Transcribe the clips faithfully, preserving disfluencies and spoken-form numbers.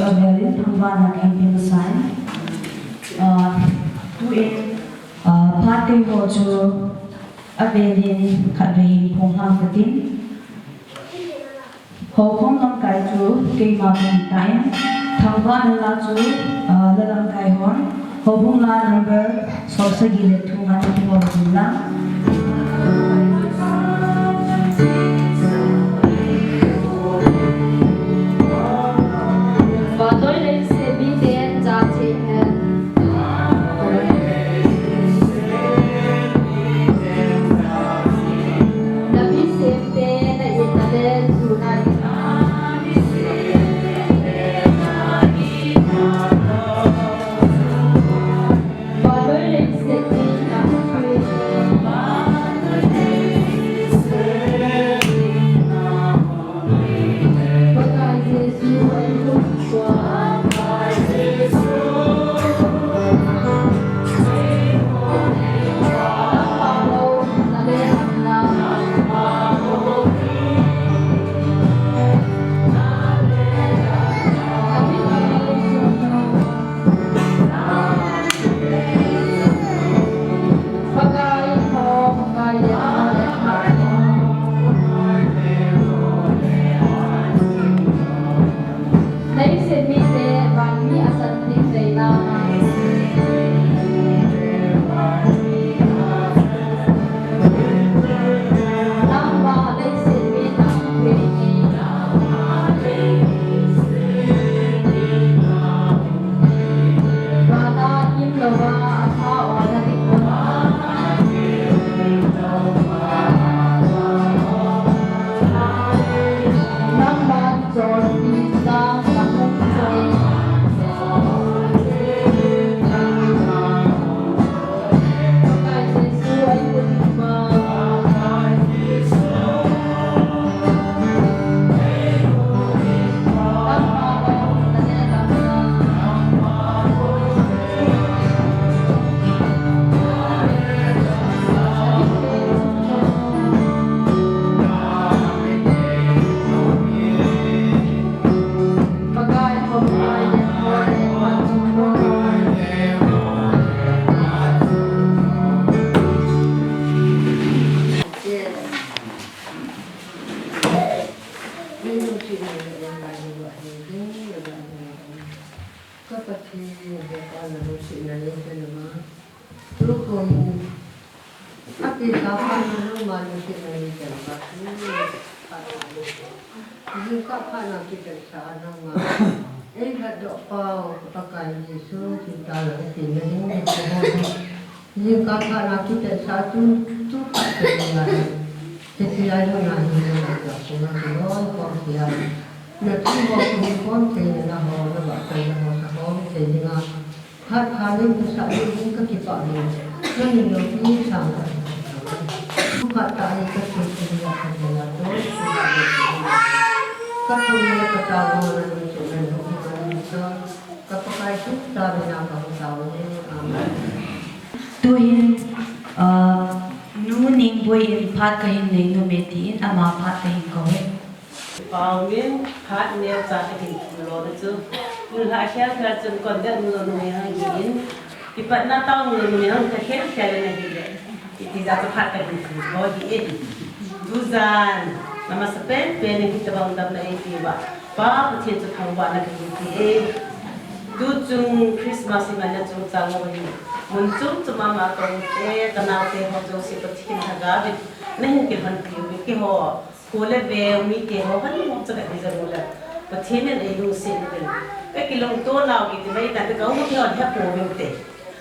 Avelin thangvahna kahin pe masang in, ah, tuin, ah, phat keiho chu avelin khatvei hin phong hang katin. Houkhom lamkai chu keima kahin tan, thangvahna la chu, ah, la lamkai hon, houbung la number somsagi le thum a kihol ding lang. Vannoi leiset miten jachat hen. Ka Pathen, ka Pa, na lungsetna nei kanama. Tukum, apeh sa phat nangma lungsetna nei kanama. Jingkah phat na kipehsa nangma. Ei lhatdoh pau, Pakai Jesu Christa na ati na ding ni ko ho. Jingkah phat na kipehsa tu, tu phat te na. Kiti ai lo na hi na ka ko na ko ko ya. Na tu ho ko ko te na ho na ba ko na ho sa ho te ni na. Phat pha ni sa ni ka kipah ni. Na ni lo ni sa ka. Phat ta ni ka tu ni ya ka na to. Ka tu ni ka ta lo na ni se na ho ni ka ni sa. Ka Pakai Jesu Christa mina ka hung tao e. Amen. Tuhin, ah, Nu Ningboi in phat kahin nei nom e tin ama phat kahin kou e. Pau min phat neocha kahin lo na chu. Nulhah khel khel chun kon deh nu lo nu hang in. Kipatna tao nu lo nu hang ka khel khel na hi le. Iti ja ka phat kahin kou hi e. Tujan, na masapen pen in hitabang damna eipeh uva. Pa Pathen chu thangvahna kahin pe e. Tuchung Christmas iman na chungchang uva hin. Mun chom chom a ma kong te, ka nao te ho jouse Pathen lhagao vin. Na hin kilhonpi uve keiho. Kho le veu mite ho hon hung chakhat ni jong le. Pathen in eilungset uvin. Ka kilungto nau kiti mai ta te ka u te hon hepouvin te.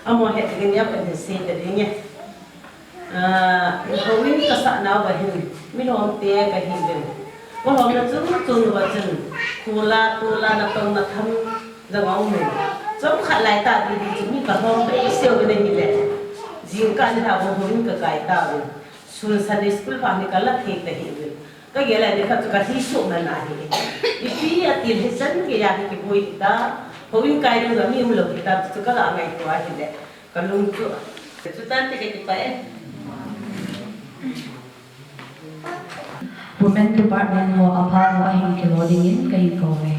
Amaho het ding in ap kan sei ta ding e. Ah, houin kasah nau va hin, mi lhom te kahi uvin. Ka lhomna chun, chun uva chun, khula, tula, natong, natham, jong aum in. Chomkhat lai ta ti ti chun, mi ka lhom behseh uvin ahile. Jingkah nilhah va houin kakai tauvin. Sun Sunday school va hi kala thei kahi uvin. Ka gel a nikhat chu ka lhi suh man ahi. Ipi atil hichan geiya hi kiboi hita. Houin kai ding jong mi umlou hita chu ka la ngaito ahile. Ka lung chu. Chu tan te ka kipah e. Women Department ho apha ho ahin kilo dingin kahin kou e.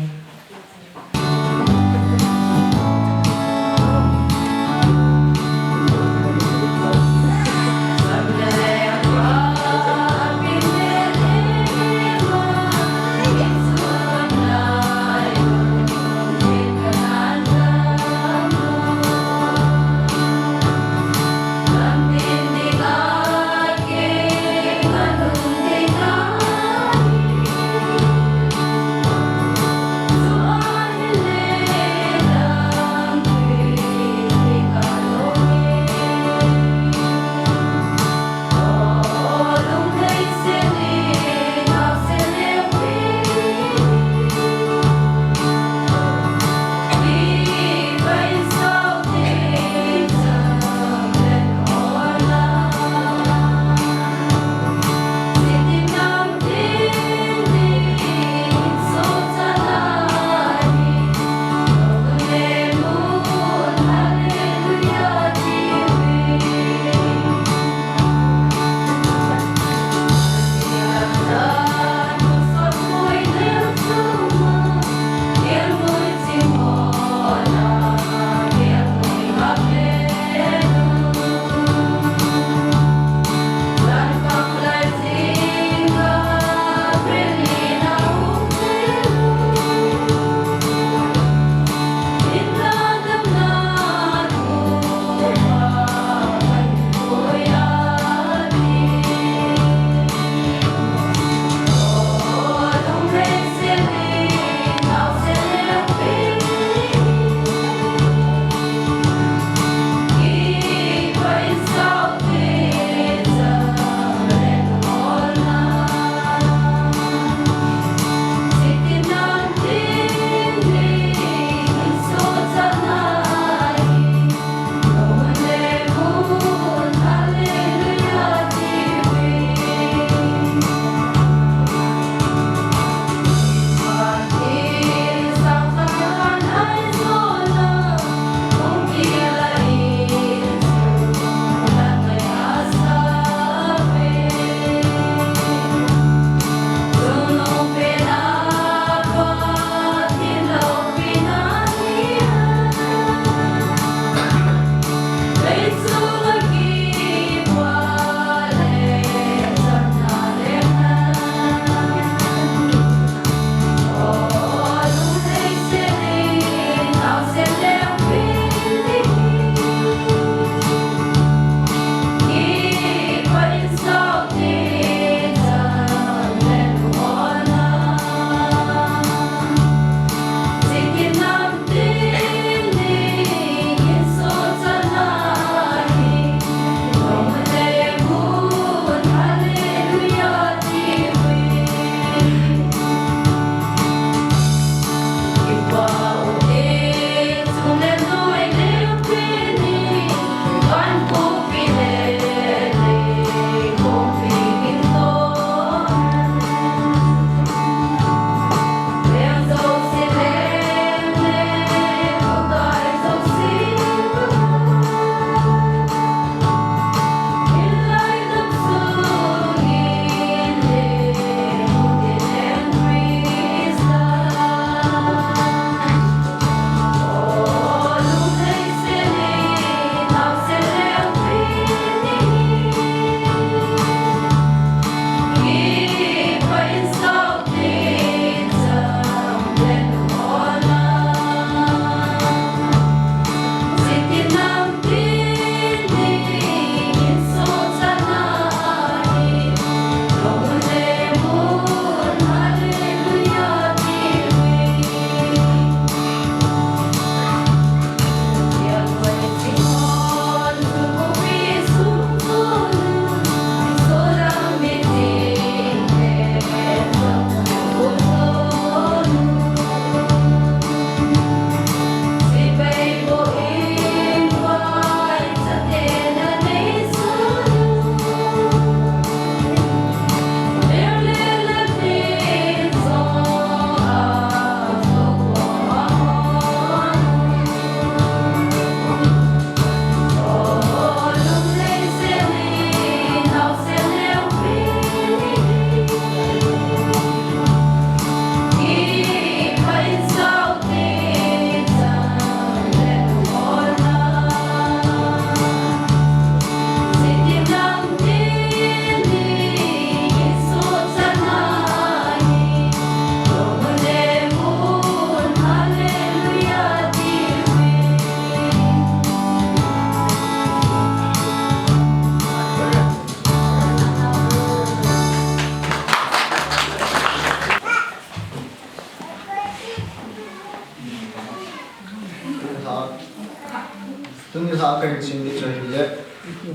Tuni lha kahin sim ding chu ahile,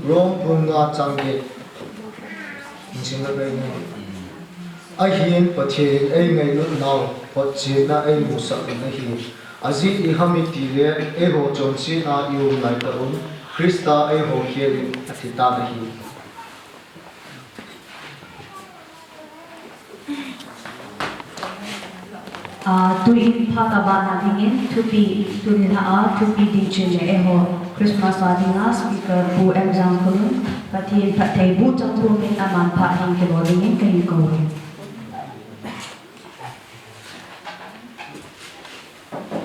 Rom bung nga chang get. Hin sim na bei ni. Ahin Pathen in eingailut nau, photchetna eimusah un ahi. Ajeh iham itile, eiho chonsetna ium laitah un, Christa eiho khel in athi tan ahi. Ah, tuin phat abana dingin thupi, tuni lha a thupi ding chule eiho Christmas a dinga speaker Pu M Jangkhonun, Pathen phattheiboh chang pumin aman phat hin kibol dingin kahin kou e.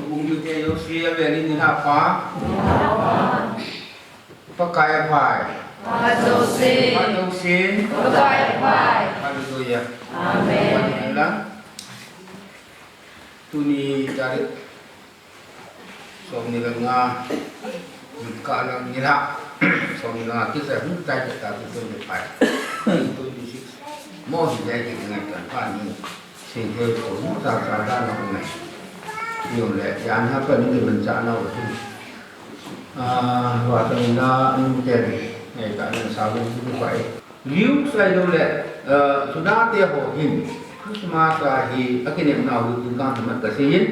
Bung mite jouse avel in nilhah pha. Pakai aphai. Phat jousen. Phat jousen. Pakai aphai. Hallelujah. Amen. Amen. Tuni tarik somni le nga, kah lang nilhah somni le nga kisa hung tai ta tu tuni phai. Twenty six. Mo hi jai ki ngai tan pha ni. Sing he ko nu sa sa da na ko mai. Yo le, yan ha pa ni man cha na ko. Ah, wa ta na ni ke ni. Ngai ta na sa ni ko pai. Liu sai lo le, ah, Juda te ho hin Christmas a hi akinepna hu tin kan mat ka sei in.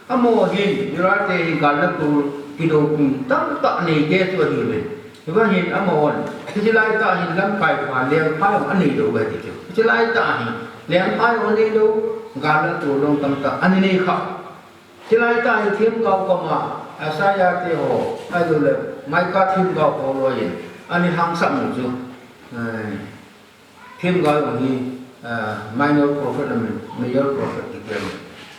Amaho hin Juda te hi gal le tol kidopina tamtah nei te chu ahi ve. Hiva hin amahon, hiche laitah hin lamkai pha, lengpha jong anei lou ahi ti chu. Hiche laitah hin, lengpha jong anei lou, gal le tol jong tamtah ana nei kha. Hiche laitah hin themgao koma, Isaiah te ho, ahilou le, Micah themgao ho loi in, ana lhangsap u chu. Eh, themgao jong hi, ah, minor prophet le major prophet kiti aum.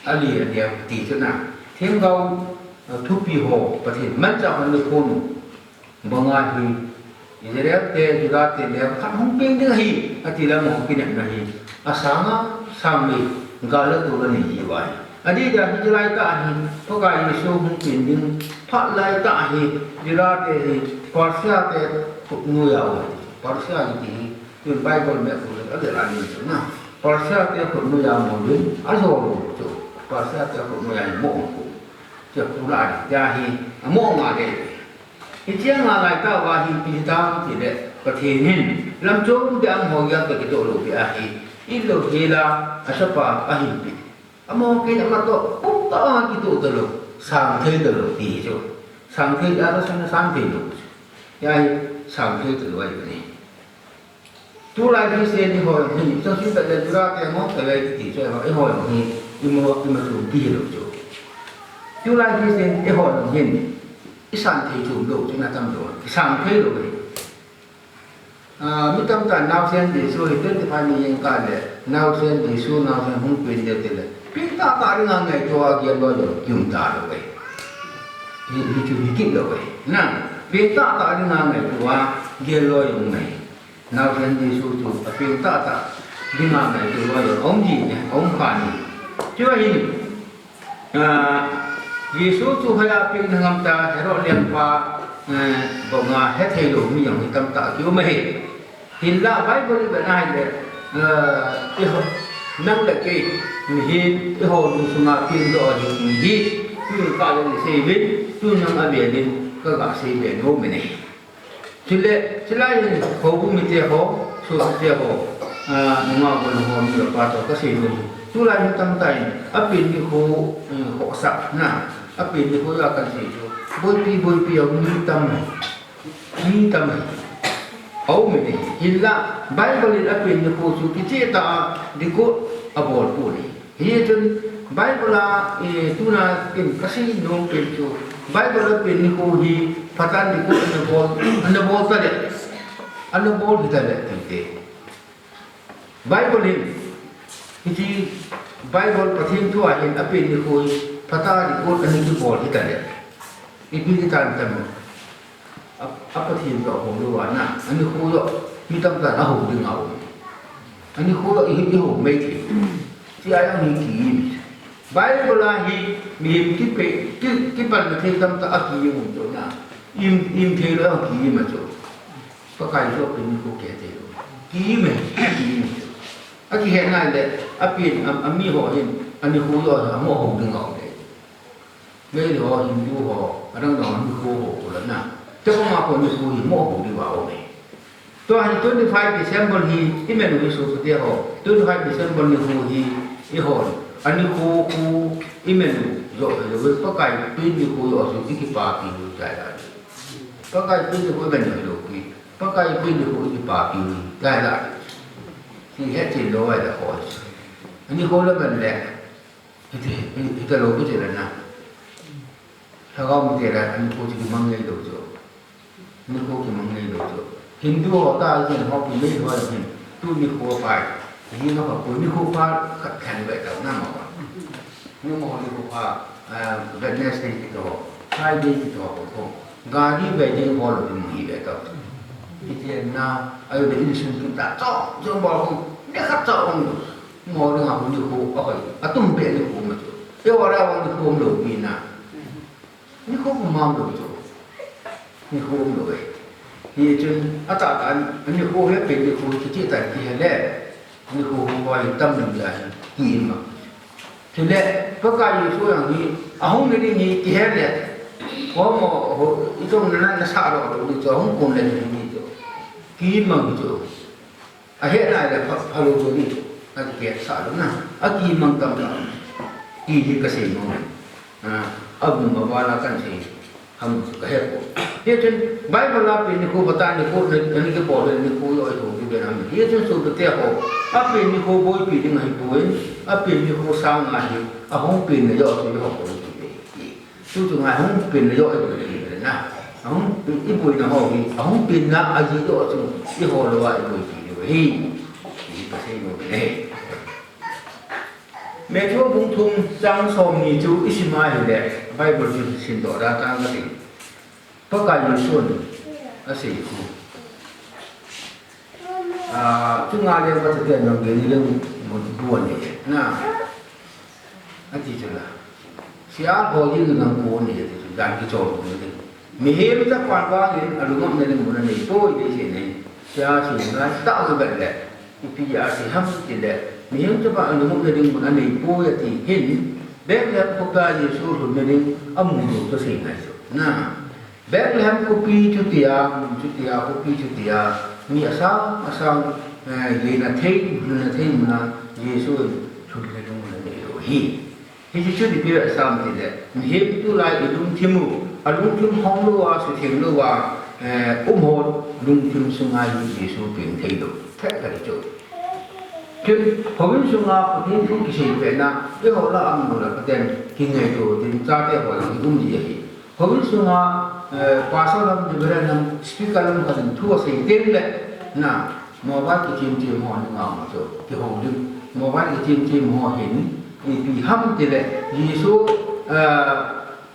Ali, ali ti chu na. Themgao, ah, thupi ho, Pathen manchah hon le khon u. Banga hi Israel te, Juda te le khat hung peng ding ahi, ati le amaho kinepna hi asanga sang le gal le tol anei hi uva hi. Adeh dia hi Juda tah hi Pakai Jesu hung peng ding phat laitah hi Juda te hi Persia te khut noiya um. Persia kiti hi tun Bible map khu le avel a ding chu na. Persia te khut noiya um uvin ajou lou chu. Persia te khut noiya hi mo um khu. Chu khu la dia hi amo nga le. Hiche a ngai laitah uva hi ipi hitam tile, Pathen hin lamchom te amaho gel toh kitoh lou peh ahi, itilou hela, asapa ahin peh. Amaho kinepna toh, pum tah a kitoh talou, sang thei talou ti chu. Sang thei, a, sang, sang thei lou chu. Hia hi sang thei talou ahi ni. Tulai Christian eiho jong hin, Joseph le Juda te ngol talou kiti chu eiho, eiho jong hi, ima, ima chu ti hilou chu. Tulai Christian eiho jong hin, isan thei chu lou, chu na tam lou, isan thei lou hi. Ah, mi tamtah naosen Jesu hi twenty five ni jeng kah le, naosen Jesu, naosen hung pen ding ti le, peng tahtah dinga ngaito a gel loi jong kium talou ve. Hi, hi chu hi kit lou ve. Na, peng tahtah dinga ngaito a gel loi jong um e. Naosen Jesu chu apeng tahtah dinga ngaito loi jong um ji ne, um kha ni. Chu ahin, ah, Jesu chu hoiya peng ding ham tia Herod lengpa, eh, banga hethei lou mi jong hi tamtah kium ahi. Hinla Bible i vet na hile, eh, eiho, nang le kei, mihem, eiho lungsunga peng doh ahi ti hi, tun kah le isei uvin, tun jong avel in, kaga sei be nom e. Chule, chulai hin houbung mite ho, sopi te ho, ah, nungah bol ho, nu le pa toh kasei nom. Tulai mi tamtah in, apen nikho, eh, khohsah na, apen nikho a kasei chu, boipi, boipi a um mi tam, mi tam ahi. Aum e, hinla, Bible in apen nikho chu kicheh tah a record abol poi. Hichun Bible a, eh, tuna kin kasei nom pen chu, Bible a pen nikho hi Pathen nikho ana bol, ana bol tale, ana bol hitale tite. Bible in, hiche Bible Pathen thu a hin apen nikho hi Pathen nikho ana kibol hitale. Ipi ti tan tam. A, a Pathen toh ahou lou a na, ani khu toh, mi tamtah in ahou ding aum. Ani khu toh i, ihou mai thei. Ti a jong hi ki-im. Bible a hi mihem kipe, ki, kipan na thei tamtah a ki-im um chu na. Im, im thei lou a ki-im a chu. Pakai chu apen nikho kiti thei lou. Ki-im e, ki-im chu. Akihet na le, apen, a, ami ho hin, ani khu toh, amo hou ding aum le. Meitei ho, Hindu ho, adang dang nikho ho, ho la na. Te ko ma ko nikho hi mo ho di wa o me. Tua hi twenty-five December hi, i men u hi sopi te ho. Twenty-five December nikho hi, i ho. Ani ko ku, i men u, jo, jo, Pakai pen nikho jo, so, i kipapi u, jai la. Pakai pen nikho i men u, jo, ki. Pakai pen nikho i kipapi u, jai la. Hi het chin lou vai la ho. Ani ko la ban le. Hiti, hiti lou ki te la na. Lhagao mite la, ani ko chu kimang ngei lou chu. Nikho kimang ngei lou chu. Hindu ho ta, Hindu ho pi mei ho hin. Tu nikho pai. Hi na pa ko nikho pa ka thang ve ta na ma pa. Ni mo nikho pa, ah, Wednesday kiti ho, Friday kiti ho ko. Gari ve ding ho lou ni ve ta. Hiti na, ayo de in sun tu ta. Cho, jo ba ko. Ne khat cho ong lou. Mo ding a nikho, a hoi, a tum be nikho ma chu. Te wa ra wa nikho um lou pi na. Nikho um ma lou chu. Nikho um lou e. Hi chun, a ta ta, nikho he pe nikho ki ti ta ki he le. Nikho um wa hi tam ning ja hi, ki in ma. Chule, Pakai Jesu yang hi, a hung ni ding hi ki he le. Ko mo, ho, i tong na na sa ro, ni chu a hung kon le ni chu. Ki in ma chu. A he nai le pha, pha lou chu ni, a ki sa lou na, a kimang tam tam. Ti hi ka sei mo. A, a bung a val a kan sei. Ham ka he ko. Hi chun Bible a pen nikho bata nikho, ni, ni ke bol nikho jo i ho ki be na mi. Hi chun sopi te ho. A pen nikho boipi ding ahi poi. A pen nikho sang ahi. A hung pen na jo chu i ho ko ki be. Chu chu ngai hung pen na jo i boi na. A hung i boi na ho hi, a hung pen na a ji jo chu i ho lou a i boi pi lou hi. Hi ka sei lou le. Matthew bung thum chang som ni chu i sim a hi le, Bible chu sim doh da tang ka ti. Pakai Jesu in a sei khu. A, chunga le ka te nang ge ni le mun bu ni na. A ti chu la. Sia ho ji nang ko ni ti chu dan ki chol ko ni. Mihem chapa vangin a lungam na ding mun a nei poi ti si nei. Sia si ngai ta u bet le. Ipi a si ham ti le. Mihem chapa a lungam na ding mun a nei poi ti hin. Bethlehem khopi a Jesu lhun na ding a mun lo to sei ngai chu. Na. Bethlehem khopi chu tia, mun chu tia, khopi chu tia, mi asang, asang, eh, yeina thei, lhunna thei muna, Jesu in lhun le lung le nei lou hi. Hichu chu ipi asam ti le, mihem tulai i lungthim u, a lungthim hong lou a, sutheng lou a, eh, um ho lungthim sunga hi Jesu peng thei lou. Thei ka ti chu. Chun, houin sunga Pathen thu kisei pehna, i ho la am lou la Pathen kingaito, tin chate ho la ki um ji ahi. Houin sunga, eh, pastor lam, reverend lam, speaker lam khat in thu asei teng le, na, mobile kichem chem ho ni ngam chu, kihou ding. Mobile kichem chem ho hin, ipi ham ti le, Jesu, eh,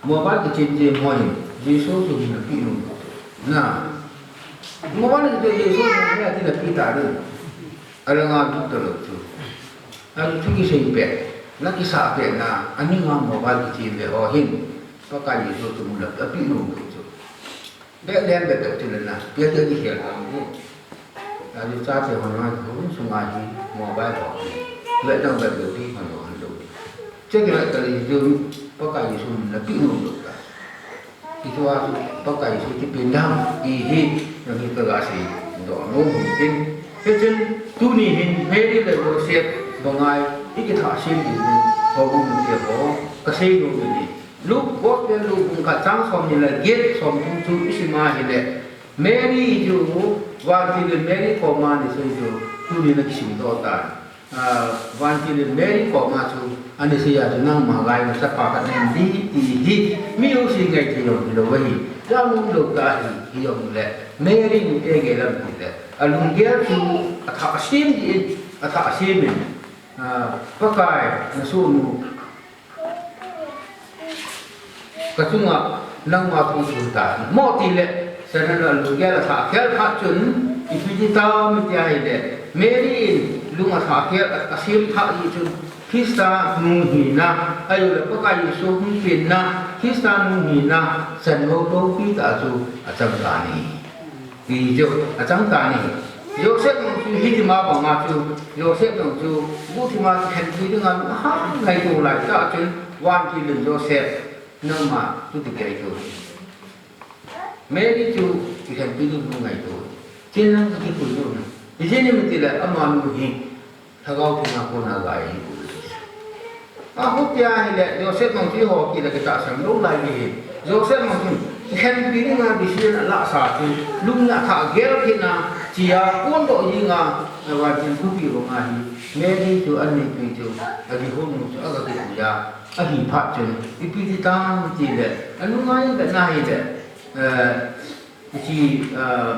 mobile kichem chem ho hin, Jesu chu hin api nung. Na, mobile kichem Jesu hin api ta ding. Alanga duk ta lou chu. Ahi thu kisei peh, na kisah peh na, ani nga mobile kichem ve ho hin, Pakai Jesu chu mun a api nom lou chu. Bethlehem bep bep chu le na, pia pia kikhel ta ni. Ahi chate ho na, houin sunga hi mobile ho hi. Bethlehem bep bep hi hon lou, hon lou. Che kila ta le chu, Pakai Jesu mun a api nom lou ta. Hichu a chu Pakai Jesu kipen dam, ti hi, nang hi ka ga sei doh nom hin tin. Hichun, tuni hin Mary le Joseph bangai, i kithah sem ding hin, houbung mite ho, ka sei nom in. Luke, Gospel Luke bung khat chang som ni le get, som thum chu i sim a hi le, Mary chu, vantil in Mary koma ana sei chu, tuni na kisim doh tan. Ah, vantil in Mary koma chu, ana sei a chu nangma gai na chapa khat nei di ti hi, mi jouse ngaito jong hilou ahi, jong um lou ta hi, hijongle, Mary in te gei lam ti le, alunggel chu, athah sem din, athah sem in, ah, Pakai, na soh nu, Ka chunga nangma thu sun ta. Mo ti le, Satan a lunggel athah khel phat chun, ipi ti tam ti ahi le, Mary in lung athah khel, a, asem thah hi chun, Christa nu hina, ahilouleh Pakai Jesu hung penna, Christa nu hina, chanmo loupi tah chu achang tan ahi. Ti chu achang tan ahi. Joseph jong chu hitima banga chu, Joseph jong chu guhthima kikhenpui dinga lunghan ngaito lai tah chun, vantil in Joseph Nangma, tuti kei tu. Mary chu, i khen pi tu nu ngai tu. Chin lang ki pu nu. I chin ni mi ti le, ama nu hi. Thagau Theng a kona gai hi. A, hutia hile, Joseph Mangchu ho kile kitahsan lou lai hi. Joseph Mangchu, i khen pi ni nga decision ala sa chu, lung na tha gel kina, chia, kon do hi nga, na wan chin pu pi ro nga hi. Mary chu, an ni pi chu, a di ho nu chu, a ga ki ya. Ahi phat chun, ipi ti tam ti le, anunga in bena hi le, eh, iti, eh,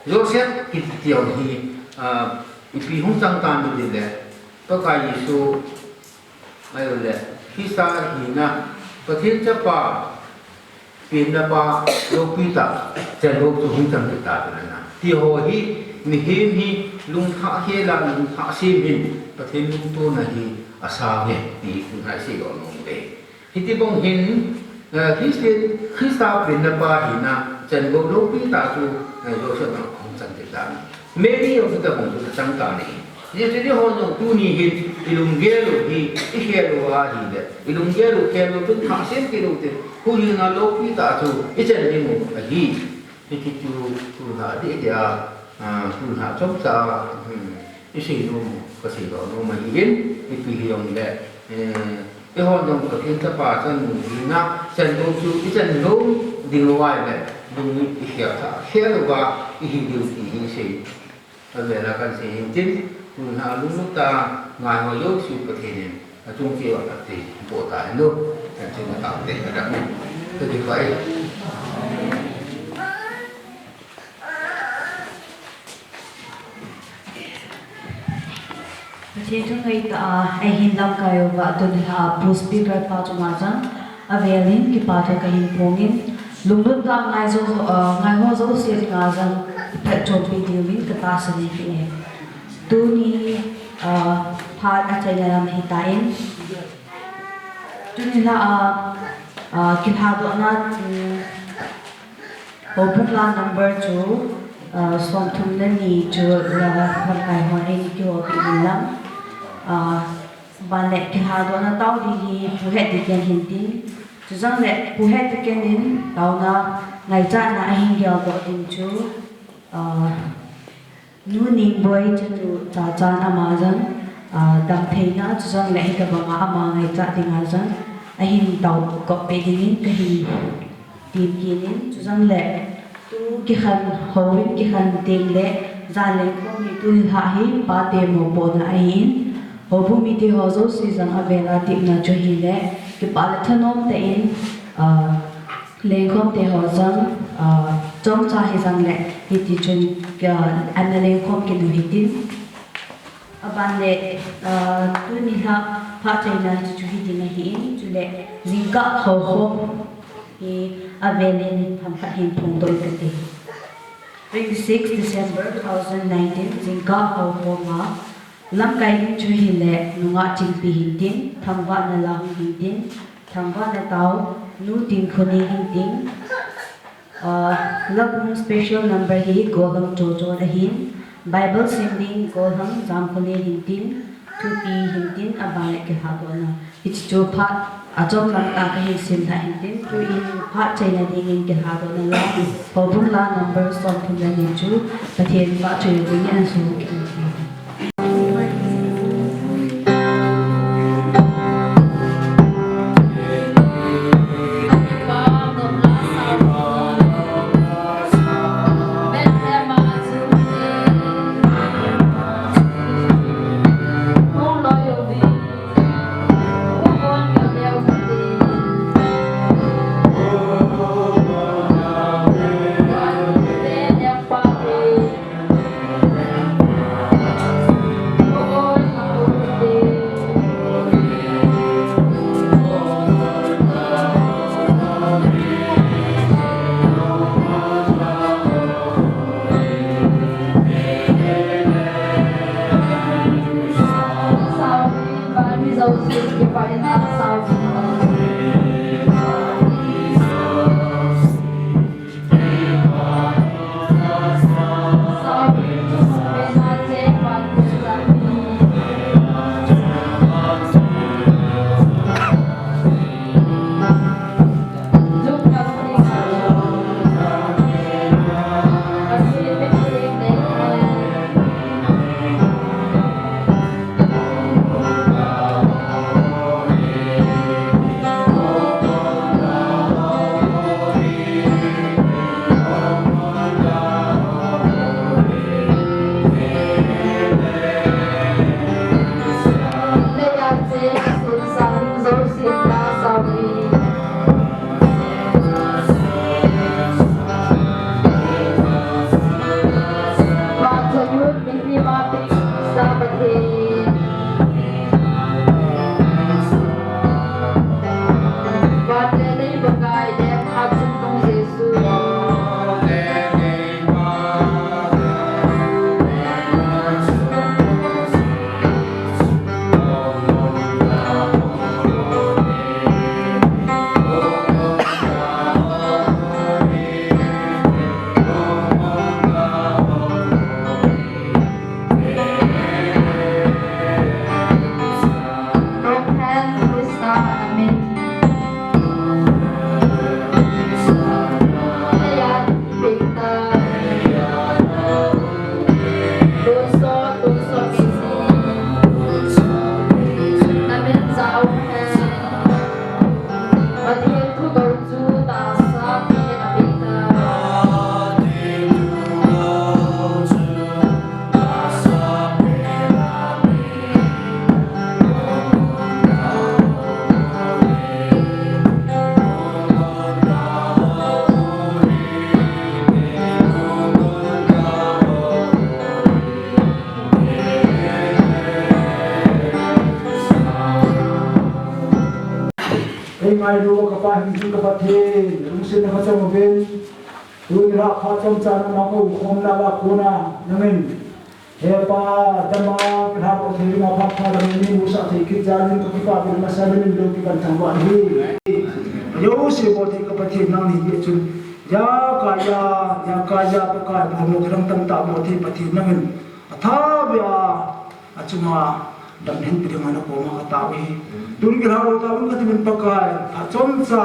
Joseph kiti ti hi, eh, ipi hung chang tam ti le, Pakai Jesu, ayo le, Krista hina, Pathen chapa, Penna pa loupi tah, chenglou chu hung chang kit ta chu na. Ti ho hi, mihem hi, lungthah khel a, lungthah sem hin, Pathen lungtona hi, asang e, ti hung hai sei lou nom ve. Hiti bang hin, eh, Christian, Krista penna pa hina, chenglou loupi tah chu, eh, Joseph a hung chang kit ta. Mary jong chu tabang chu achang ta ni. Jesu ni ho jong tuni hin i lunggel u hi, i khel u ahi le. I lunggel u khel u chun thah sem kit u te. Hu hi na loupi tah chu i chen ding u ahi. Hiti chu tulha deh deh a, ah, tulha chomcha, hmm, i sei nom, ka sei lou nom ahi in, ipi hi jong le, eh, Eihon jong Pathen chapa chanu hina, chenglou chu i chenglou ding uva le, lunglut i khel tha, khel uva i hi diu ti hi sei. Avela kan sei hin tin, tuna lunglut a ngai ho jouse Pathen in, achung cheh uva phatthei boh ta hen. Kan sei ma tau te, ka dam. Ka kipa e. Pathen thu ngaitah a, eihin lamkai uva tuni a pu speaker pa chunga jong avel in kipa thu kahin phong in, lunglut tah a ngai jo, ah, ngai ho jouse dinga jong phatchompi diuvin katahsan in. Tuni, ah, phat achaina lam ahitan, tuni a, ah, kilhadohna, um, Houbung la number chu, ah, somthum le ni chu la lamkai hon eini kihoupi in lang. Ah, ban le kilhadohna tao ding hi Pu Hetdiken hin tin. Chujong le Pu Hetdiken in taona ngaichatna ahin geldoh ding chu, ah, Nu Ningboi chanu Chachan ama jong, ah, damtheina chujong le hitobanga ama ngaichat dinga jong ahin tao kop peh dingin kahin tem kit in, chujong le tu kikhen houin kikhen teng le jan lengkhom hi tuni lha hi pate mopohna ahin, houbung mite ho jouse jong avela tepna chu ahile kipa le thanom tah in, ah, Lengkhom te ho jong, ah, chomcha hijong le, hiti chun, ah, ana lengkhom kit u hitin. Aban le, ah, tuni lha phat chaina chu, chu hiding ahin, chule jingkah houkhom hi avel in themkhat hin phongdoh kate. Twenty-six December two thousand nineteen, jingkah houkhom a, lamkai in chu hile, nungah Chingpi hin tin, thangvahna la hung hin tin, Thangvahna tao, Nu Tinkhoneng hin tin, ah, Labung special number hi Gollhang Chochon ahin, Bible sim ding Gollhang Jamkhoneng hin tin, thupi hin tin, aban le kilhadohna. Hichu phat achom lam tah kahin sim lha hin tin, tuin phat chaina dingin kilhadohna la, houbung la number somthum le ni chu, Pathen phatchoi dingin ahin sukit in. Ka Pathen, lungsetna kachang uvin, tuni la phat chomcha nangma kakhomna la kona nangin, He Pa, dama kilhah lou thei dinga phat pha dam in nei musah thei kit jal in kakipah uvin, masa uvin, loupi kathangvah ahi. Jouse bol thei ka Pathen nang nahi jeh chun, Jakaiah, Jakaiah, Pakai, phatmo kidang tamtah bol thei Pathen nangin, atha beh a, achunga dam nahin pe dinga nakoma katao ahi. Tun kilhah lou tauvin kati uvin Pakai, phat chomcha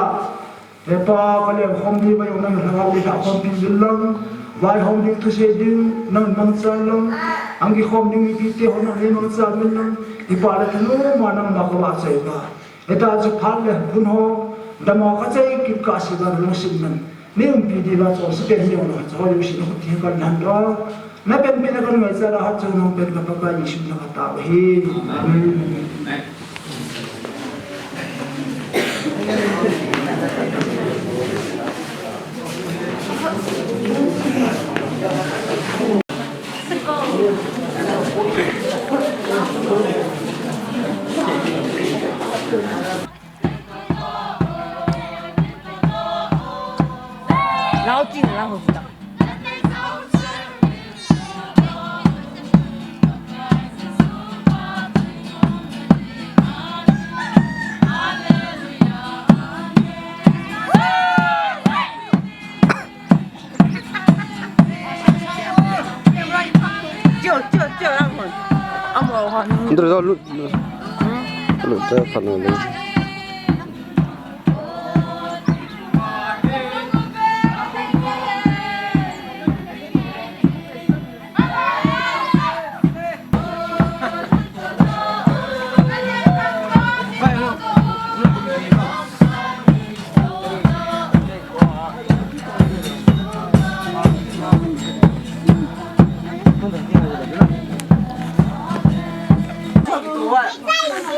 He Pa, ka lengkhom ding, vaihom ding, lhagao ding, lhahkhompi uvin lang, vaihom ding, thusei ding, nang mangcha lang, ahung kikhom ding mipite ho nang mangcha uvin lang, kipa le thanom a nangma kavahchoi uva. Hitia chu phat le hun ho, dama kachai kit kahsea lungsetnan nei umpi diuva chonse pen neiho, choi lungset na khuti kahin lhan doh. Na penpen a kangaichat a hatchungnung pen ka Pakai Jesu min a katao ahi. Amen.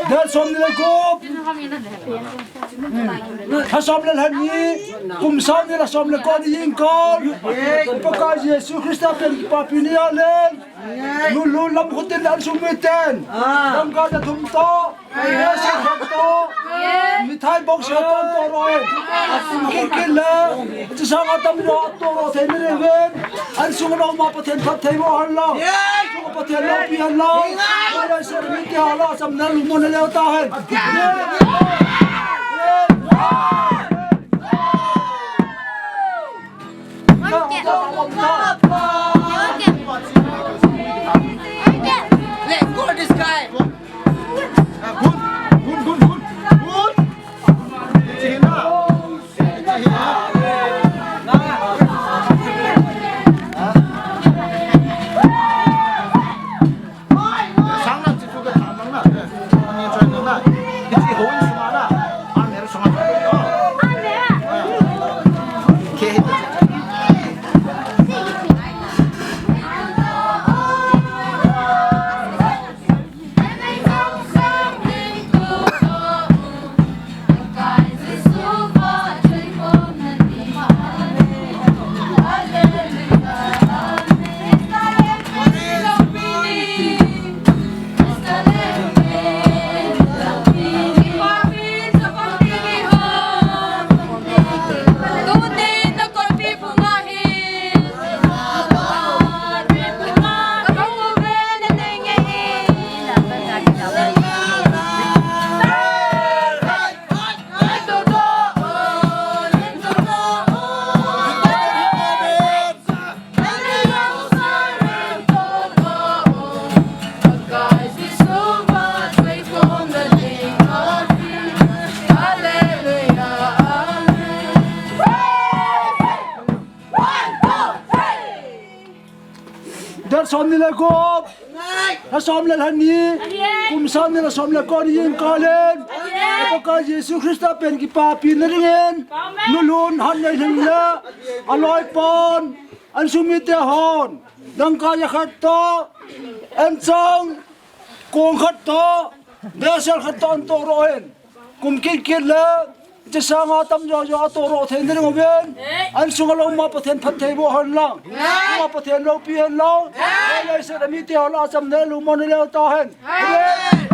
Date som ni le gup. Lha som le lha ni, kum sang ni, lha som le ko ni, jingkah. Pakai Jesu Christa pen kipapi ni a leng. Lulun lam khutin an sung miten. Dangka ja thum toh. Mesa khat toh. Mithai box khat toh toh roi. Kikil le. Chusanga tamjo toh roi thei ni uvin. An sunga lou ma Pathen phattheiboh hen lang. Sunga Pathen loupi hen lang. Mara ser mite hala chamna lungmonna leo tahen. Let go this guy. Date som ni le gup. Lha som le lha ni. Kum sang ni, lha som le ko ni, jingkah leng. Pakai Jesu Christa pen kipapina dingin. Nulun, Hatnei, Lhinglel. Aloipan. An sung mite hon. Dangka ja khat toh. Anchang. Kong khat toh. Desel khat toh an toh roi hen. Kum kit kit le, hiche sanga tamjo jo a toh roi thei na ding uvin. An sunga lou ma Pathen phattheiboh hen lang. Sunga Pathen loupi hen lang. Leiset a mite hala chamna lungmonna leo tahen. Amen.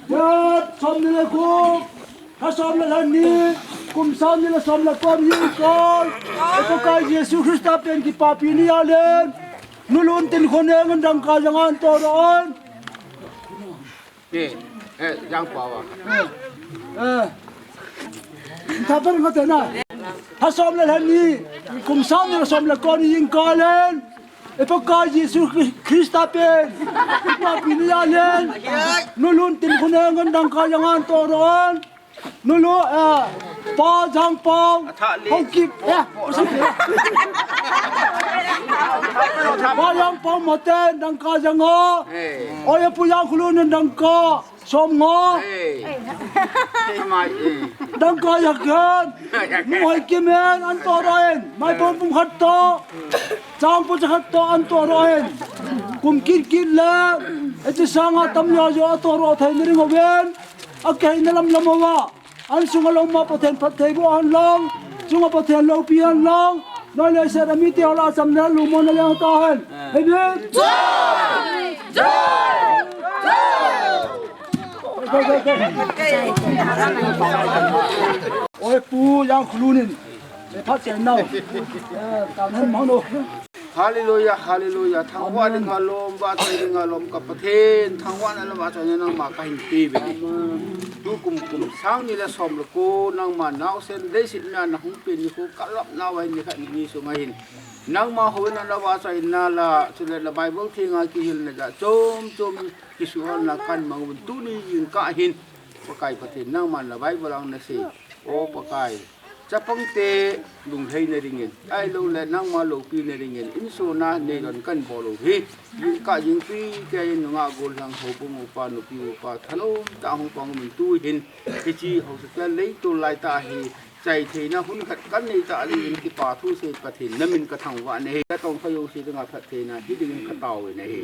Date som ni le gup, tha som le lha ni, kum sang ni le som le ko ni kol. Pakai Jesu Christa pen kipapi ni a len. Nulun tin khoneng in dangka jang a anto doh un. Eh, eh, jang pao a. Eh. Tha pen nga te na. Tha som le lha ni, kum sang ni le som le ko ni jingkah len. Pakai Jesu Christa pen kipapi ni a len. Nulun tin khoneng in dangka jang a anto doh un. Nulu, eh, Pa Jangpao, Haokip, eh, Pa Jangpao Moten, dangka jang a. Oi, Pu Jangkhulun dangka som nga. Dangka jang khat. Nu Haokimin anto doh in, Maipum pum khat toh, Changpu cha khat toh anto doh in. Kum kit kit le, hiche sang a tam lha jo ato doh thei na ding uvin. Akihei na lam lam uva. An sunga lom ma Pathen phattheiboh hen lang, chunga Pathen loupi hen lang, noi leiset a mite ho lah a chamna lungmonna leng ta hen. Amen. Oi, Pu Jangkhulun in, le phat chen nau. Eh, tan hen mang no. Hallelujah, hallelujah. Thangvah ding a lom, vahchoi ding a lom, ka Pathen. Thangvahna le vahchoina nangma kahin pe uve. Tukum kum sang ni le som le ko, nangma naosen leiset mia nahung pen nikho kalap nauva hin nikhat ni ni sunga hin. Nangma houin a navahchoina le, chule na Bible thenga kihilna jat chom chom kisuhhalna kahin mang uvin tuni jingkah hin. Pakai Pathen nangman na Bible a nasei. O Pakai. Chapangte lunglhaina dingin, ahilouleh nangma loupina dingin, insung a neidon kahin bol u hi. Jingkah jingtui keiyin nungah gollhang houbung upa nupi upa thanom tah hung pang umin tuhin. Hiche haosa tel leitol laitah hi chaitheina hun khat kahin nei tah jeh in kipa thusei Pathen namin kathangvah nahi. Katongkha jouse dinga phattheina hi dingin katao nahi.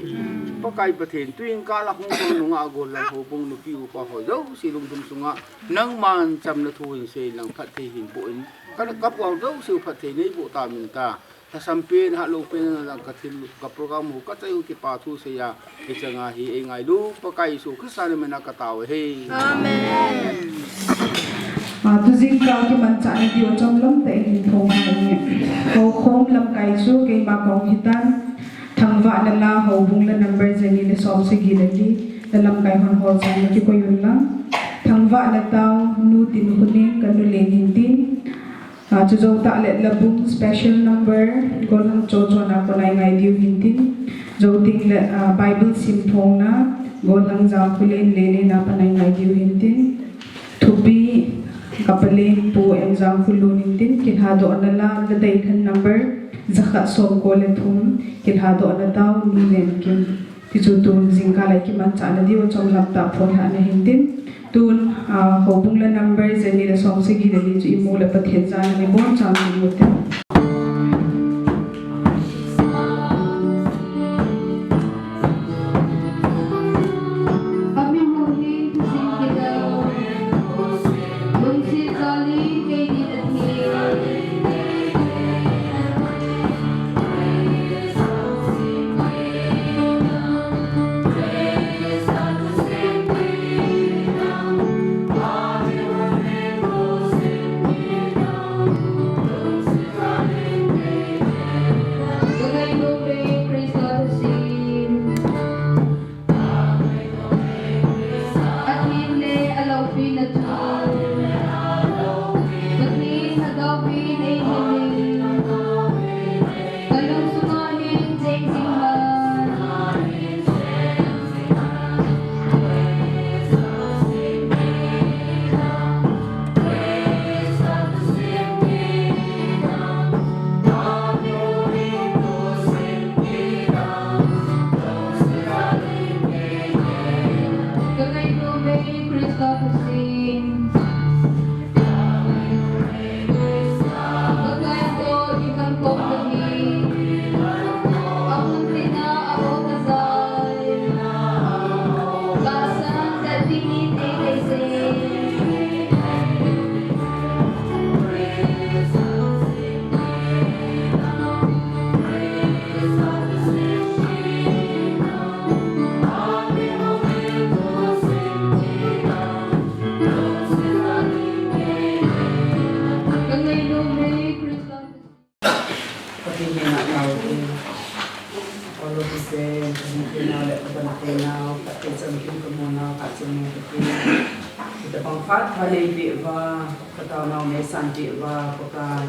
Pakai Pathen tuin kala hung pang nungah gollhang houbung nupi upa ho jouse lungthim sunga nangman chamna thu hin seilang phatthei hin boh in. Ka, kapuang jouse u phatthei neiboh ta min ta. Lhasam pen, hatlou pen, lang kathil, ka program ho kachai u kipa thusei a. Hiche nga hi eingailu, Pakai Jesu Christa namin a katao ahi. Amen. Ah, tu jingkah kimanchahna diu chomlam tah in hin phong ngai inge. Houkhom lamkai chu keima kahung hitan. Thangvahna la houbung la number jani le som sagi le li. La lamkai hon hol sang le kikoi un lang. Thangvahna tao nu Tinkhoneng ka nu Lenhin tin. Ah, chu jou tah le Labung special number, gollhang Chochon a kona eingai diu hin tin. Jou teng le, ah, Bible simphongna, gollhang Jangkholen Lelen a pat eingai diu hin tin. Thupi, ka palen Pu M Jangkholun hin tin, kilhadohna la, la deilhen number, jakhat somko le thum, kilhadohna tao, nu Nenkim. Tichu tun jingkah lai kimanchahna diu chomlam tah phonlhahna hin tin. Tun, ah, houbung la number jani le som sagi le li chu imu le Pathen jana ibonchauvin imu te. Kachung Pathen, hitabang phat pha neipeh uva, kataonau neisanpeh uva, Pakai.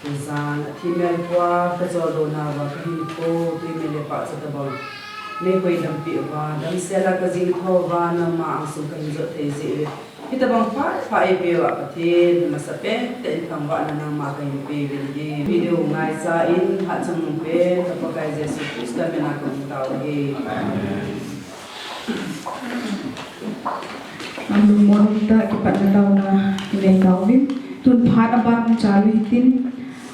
Tujan athimel pua kajol dohnauva kahinkho, twi mel le pahcha tabang neikoi dampeh uva, damsel a kajing thouva, nangma angsung kahin jot thei jeh uve. Hitabang phat pha eipeh uva Pathen, masapen tah in thangvahna nangma kahin peuve ahi. Video ngaicha in hatchungnung pen ka Pakai Jesu Christa mina kahung tao ahi. Lungmon tah a kipatna taona inei tauvin. Tun phat aban hung chalu hitin,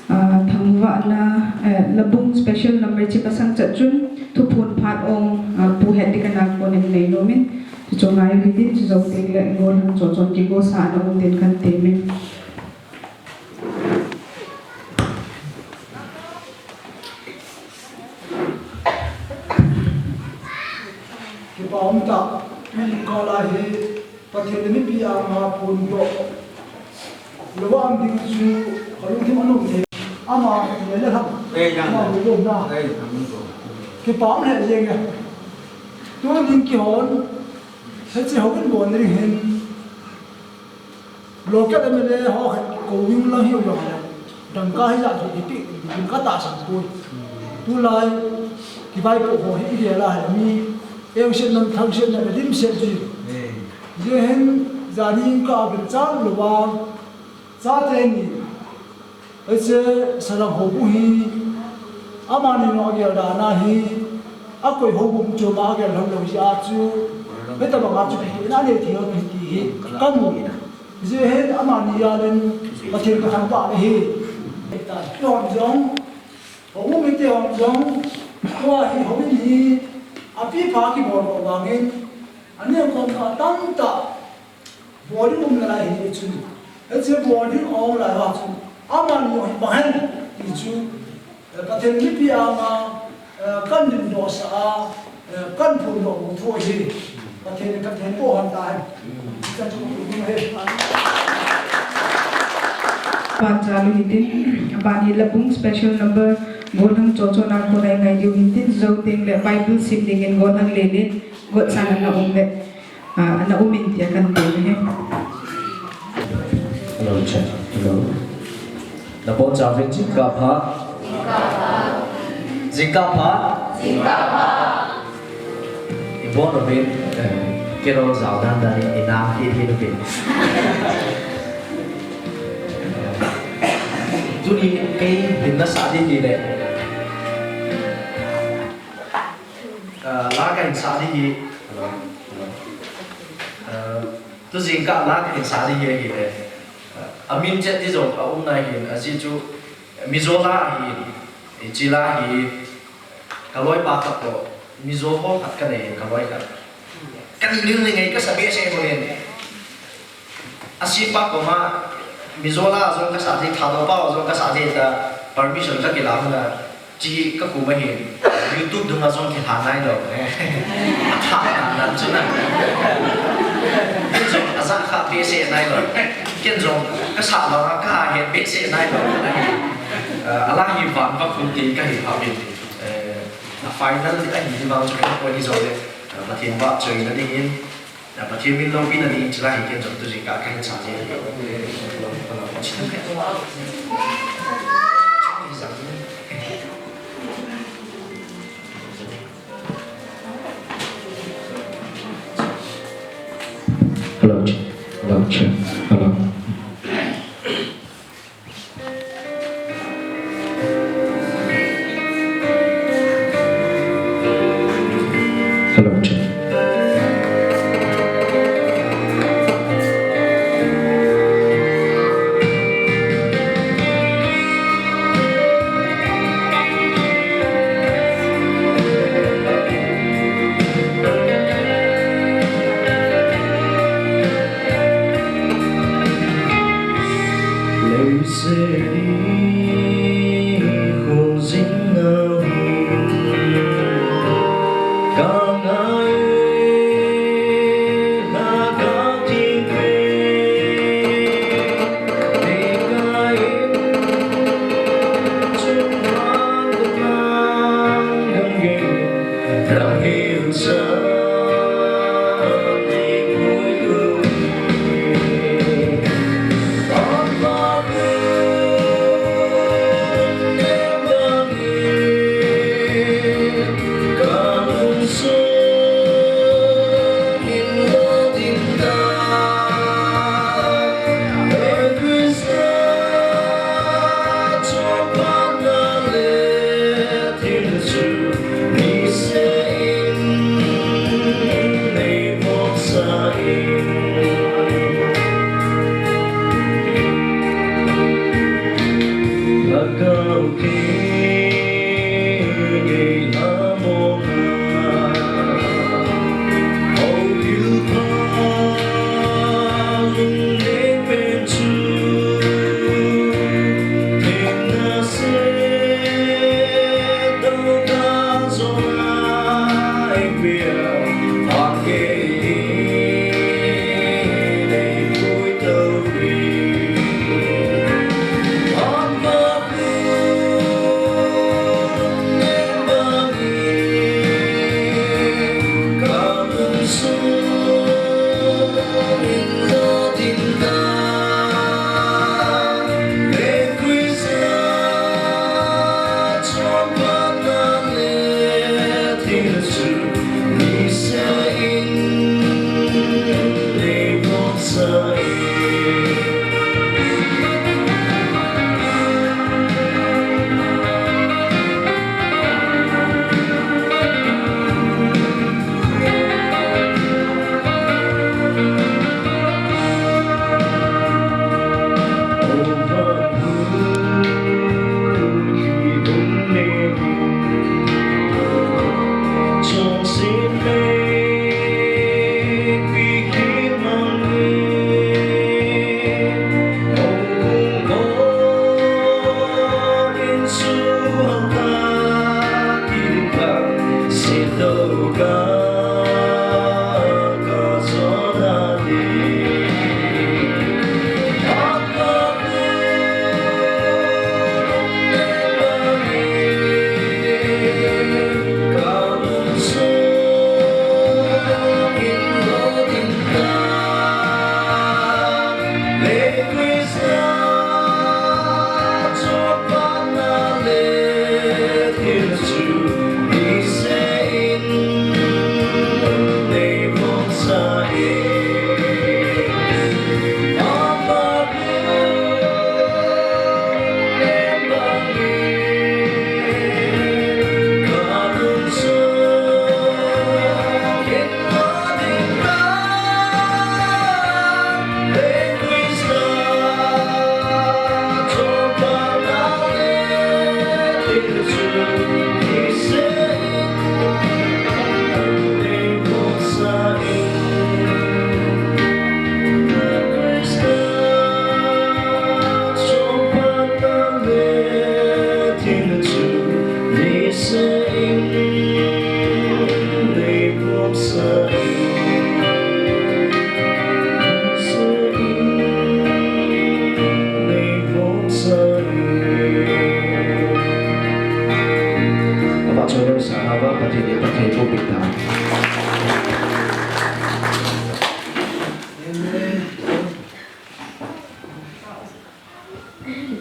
ah, thangvahna, eh, Labung special number chi masang chat chun, thuphon phat ong, ah, Pu Hetdika na konin nei nomin. Chuchu ngai u hitin, chujou tengle, golhang chochon kigosahna um din kan temin. Kipa umtah, tuni nikho lai hi, Pathen in mipi anga phondoh louva um ding chu, kalungthim anom thei. Ama, le le ham. Ei, yang. Ama, le le na. Ei, yang, yang. Kipa um lheh jenge. Tuni nikho, hiche houin bol ding hin. Local M L A ho khat kou ding lang hiu jongle, dangka hijat hi ipi, dangka tahsan poi. Tulai, kivaipoh ho hi igel a hi mi, engsetna, thangsetna, dimset ji. Hijeh hin, jani ka ginchang louva, chate ni, Hiche Salang houbung hi, amani jong agel dan ahi, akoi houbung chom a agel lhon lou jeh a chu, hitabang a chu kiti na nei thei lou ti hi kamu. Hijeh hin amani jal in Pathen kathangvah ahi. Hita, kihon jong, houbung mite hon jong, tua hi houin hi, api pha kibol lou vangin, ani kom kha tamtah, Boarding um nalai hi chun, hiche boarding um lai uva chun, amani jong hi bang hen ti chu, eh, Pathen mipi anga, eh, kan dindoh sah a, eh, kan phondoh u thu ahi. Pathen in Pathen boh hon tahen. Hiche chu ka phondoh ahi. Aban chalu hitin, aban hi Labung special number, golhang chochon a kona ingai diu hitin, jou tengle Bible sim dingin golhang Lelen, gotsan ana um le. Ah, ana um in tia kan dong ahi. Hello, check. Hello. Nabonchauvin jingkah pha. Jingkah pha. Ibon uvin, eh, kei jong jao dan dan in inam hi hi uvin. Tuni kei hin nasah ding hile. Ah, la kahin sah ding hi. Hello. Hello. Ah, tu jingkah la kahin sah ding hi ahile. Ah, amin chet ding jong aum nai hin, ajeh chu Mizo la ahin, hiche la hi, kaloipa khat toh, Mizo ho khat kanei, kaloi khat. Kani nil ni ngai kasa behseh hon in. Asepa koma, Mizo la jong kasah ji, Thadou pa jong kasah ji ta, permission kakila hon a, chi kakum ahin, YouTube dunga jong kilha nailou, eh. Atha nan nan chu na. Ken jong ajah kha behseh nailou. Ken jong kasah lou a kahe behseh nailou. Eh, ala hi van va khum tin kahi pha bin. Eh, a final ahi vang chu kakoi hi jongle, eh, Pathen vahchoina dingin, Pathen min loupina dingin chulai hi ken jong tu jingkah kahin sah jeng. Hello, hello, hello.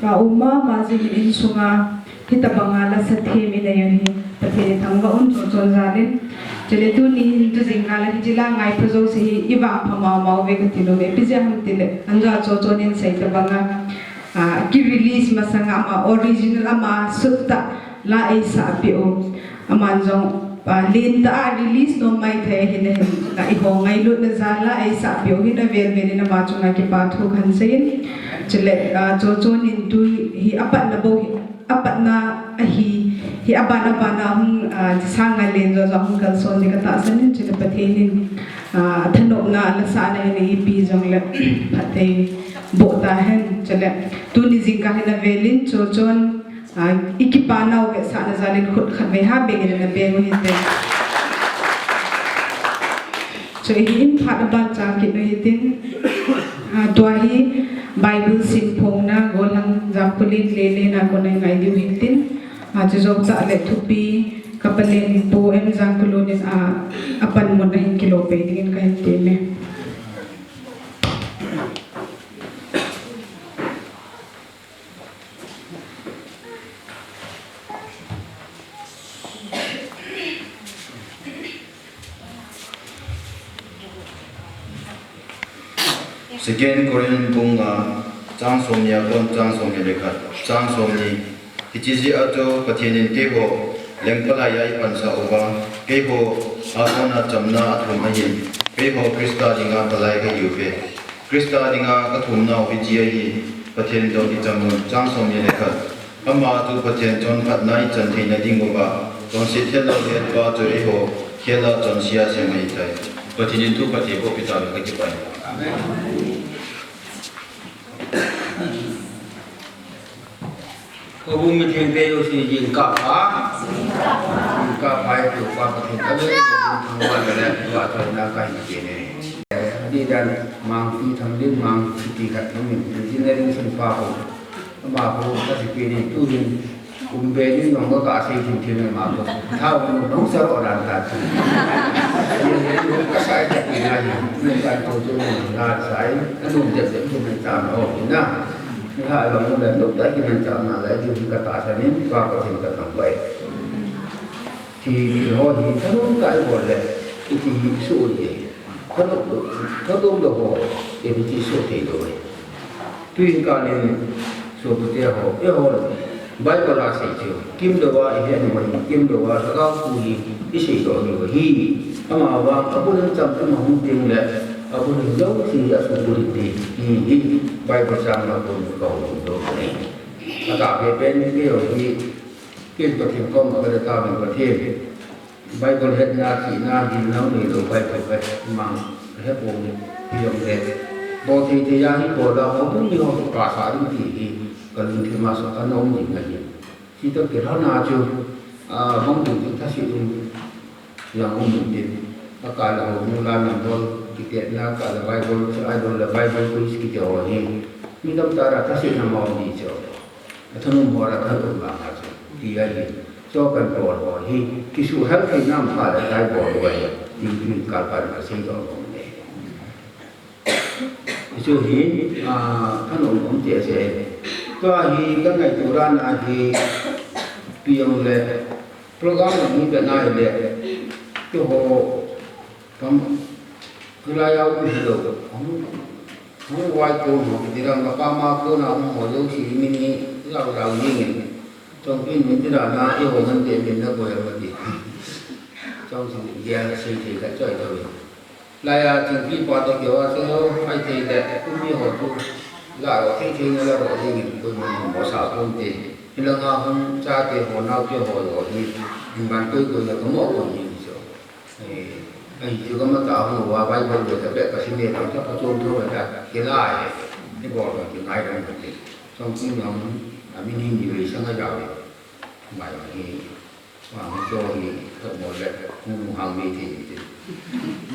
Ka um mama jing in sunga, hitabanga lasa them inei u hi Pathen ithangvah un, chonchon jalin. Chule tuni hin tu jingkah a hiche la ngaipha jouse hi ivangpha mama uve kati nom e, ipi jeh ham itile, anjo chonchon in sei tabanga, ah, ki release masanga ama original ama sutta la eisah peh u. Aman jong, ah, lentah a release nom maithei ahin, ahin, la eiho ngailutna jal a eisah peh u ahin, avel vel in ama chunga kipa thu kahin seiyin. Chule, ah, chonchon in tu hi apatna bou hi, apatna ahi, hi aban aban a hung, ah, sang a len jo jo hung kalson ding katahsan in, chule Pathen in, ah, thanopna lasahna in eipeh jongle phatthei boh tahen, chule tuni jingkah hin avel in chonchon Ah, i kipa nau vetsahna jal in khut khatvei ha bengin ana peng u hite. Chu hi in phat aban chang kit u hitin, ah, tua hi Bible simphongna gollhang Jangkulin Lelen a kona i ngai diu hitin, ah, chu jou tah le thupi ka palen Pu M Jangkulun in, ah, apanmun ahin kilo pei dingin kahin tem e. Second Corinth bung nga, chang somni a kon chang somni le khat, chang somni. Hiche jeh a chu Pathen in keiho lengpalai a eipansah uva, keiho a kona chamna athum ahin. Eiho Christa dinga kalai kahiuve. Christa dinga kathumnau hiche ahi, Pathen toh ichan un, chang somni le khat. Ama chu Pathen chonphatna ichan theina dinguva, chonset thei lou hetpa chu eiho khel a chonse a sem ahitai. Pathen in thupha theiboh peh tauhen, kakipah e. Amen. Houbung mithengte jouse jingkah pha. Jingkah pha e, Toupa Pathen. Amen. Thangvah le le, tua choi na kahin kine. Didan Mangpi, Thanglin Mang, kiti khat amin. Engineering simpa ho. Ama ho, kasei kit in, tuhin, um be ding jong kasei thim thim e ama ho. Thao nung nung sa ro dan ta chu. Ye, ye, nung kasei ta pi na hi. Nung kan to chu nung la sai. Nung jep jep chu nung ta ho na. Ni ha long le nung ta ki nung ta na le ju ka tahsan in pa ko hin ka thangvah e. Thi, thi ho hi thanop tah a ibol le, iti hi isuh u ahi. Thanop, thanop lou ho, ipi ti isuh thei lou ahi. Tuin kal in sopite ho, eihon Bible a asei chu, kimlou a ihet u ahi, kimlou a Lhagao thu hi isei doh u ahi. Amavang abul in chamcham ahung teng le, abul in jouse hi asubul in ti, ti hi Bible chang a kon kahung doh u ahi. Atahbeh pen keiho hi, Ken Pathen koma kale tauvin, Pathen. Bible hetna, chihna, gilna neilou Bible hi mang, kahe pon, hijongle. Bol thei thei a hi bol a, houbung mi ho kipah sah ding ti hi, kalungthim a sah ana um ding ahi. Chutoh kilhon a chu, a, bang ding chu thase in, jong um in tin. Akal a houbung la number, kitetna, kal a Bible, chu idol la Bible quiz kiti ho hi. Mi tamtah a thase na ma um ding chu. Athanop ho la thanop vang a chu, ti ahi. Chu kan bol ho hi, kisuhel thei nam kha le tai bol u ahi, ti tuin kal kal in kasei doh nom e. Chu hi, a, thanop um te se. Tua hi, ka ngaito dan a hi, ipi jong le, program la mi be nai le, keiho, Kam, hilai a um hilou. Hung, hung vai kon ho, kiti ra, mapa ma kon a um ho jouse min hi, lau lau jing in. Chongpi min ti ra na, eiho man te min na boi a ma ti. Chongpi gel sei thei khat choi tauve. Lai a Chingpi pa toh keiho a sei ho, ai thei le, um mi ho chu. La ro thei thei na la ro jing in, koiman mo sa kon te. Hilanga hung chate ho, naote ho ho hi, in ban koi koi na ka mo koi jing chu. Eh, ahi chu ka matah hung uva, Bible ve tabeh ka sim e, tah chu ka chom tho ve ta, kila e, ni bol ka kingai dang ka ti. Chongpi jong, a min hi ni ve sang a jao e. Mai hi, wa hung cho hi, ka mo le, hung hung hang mi ti ti.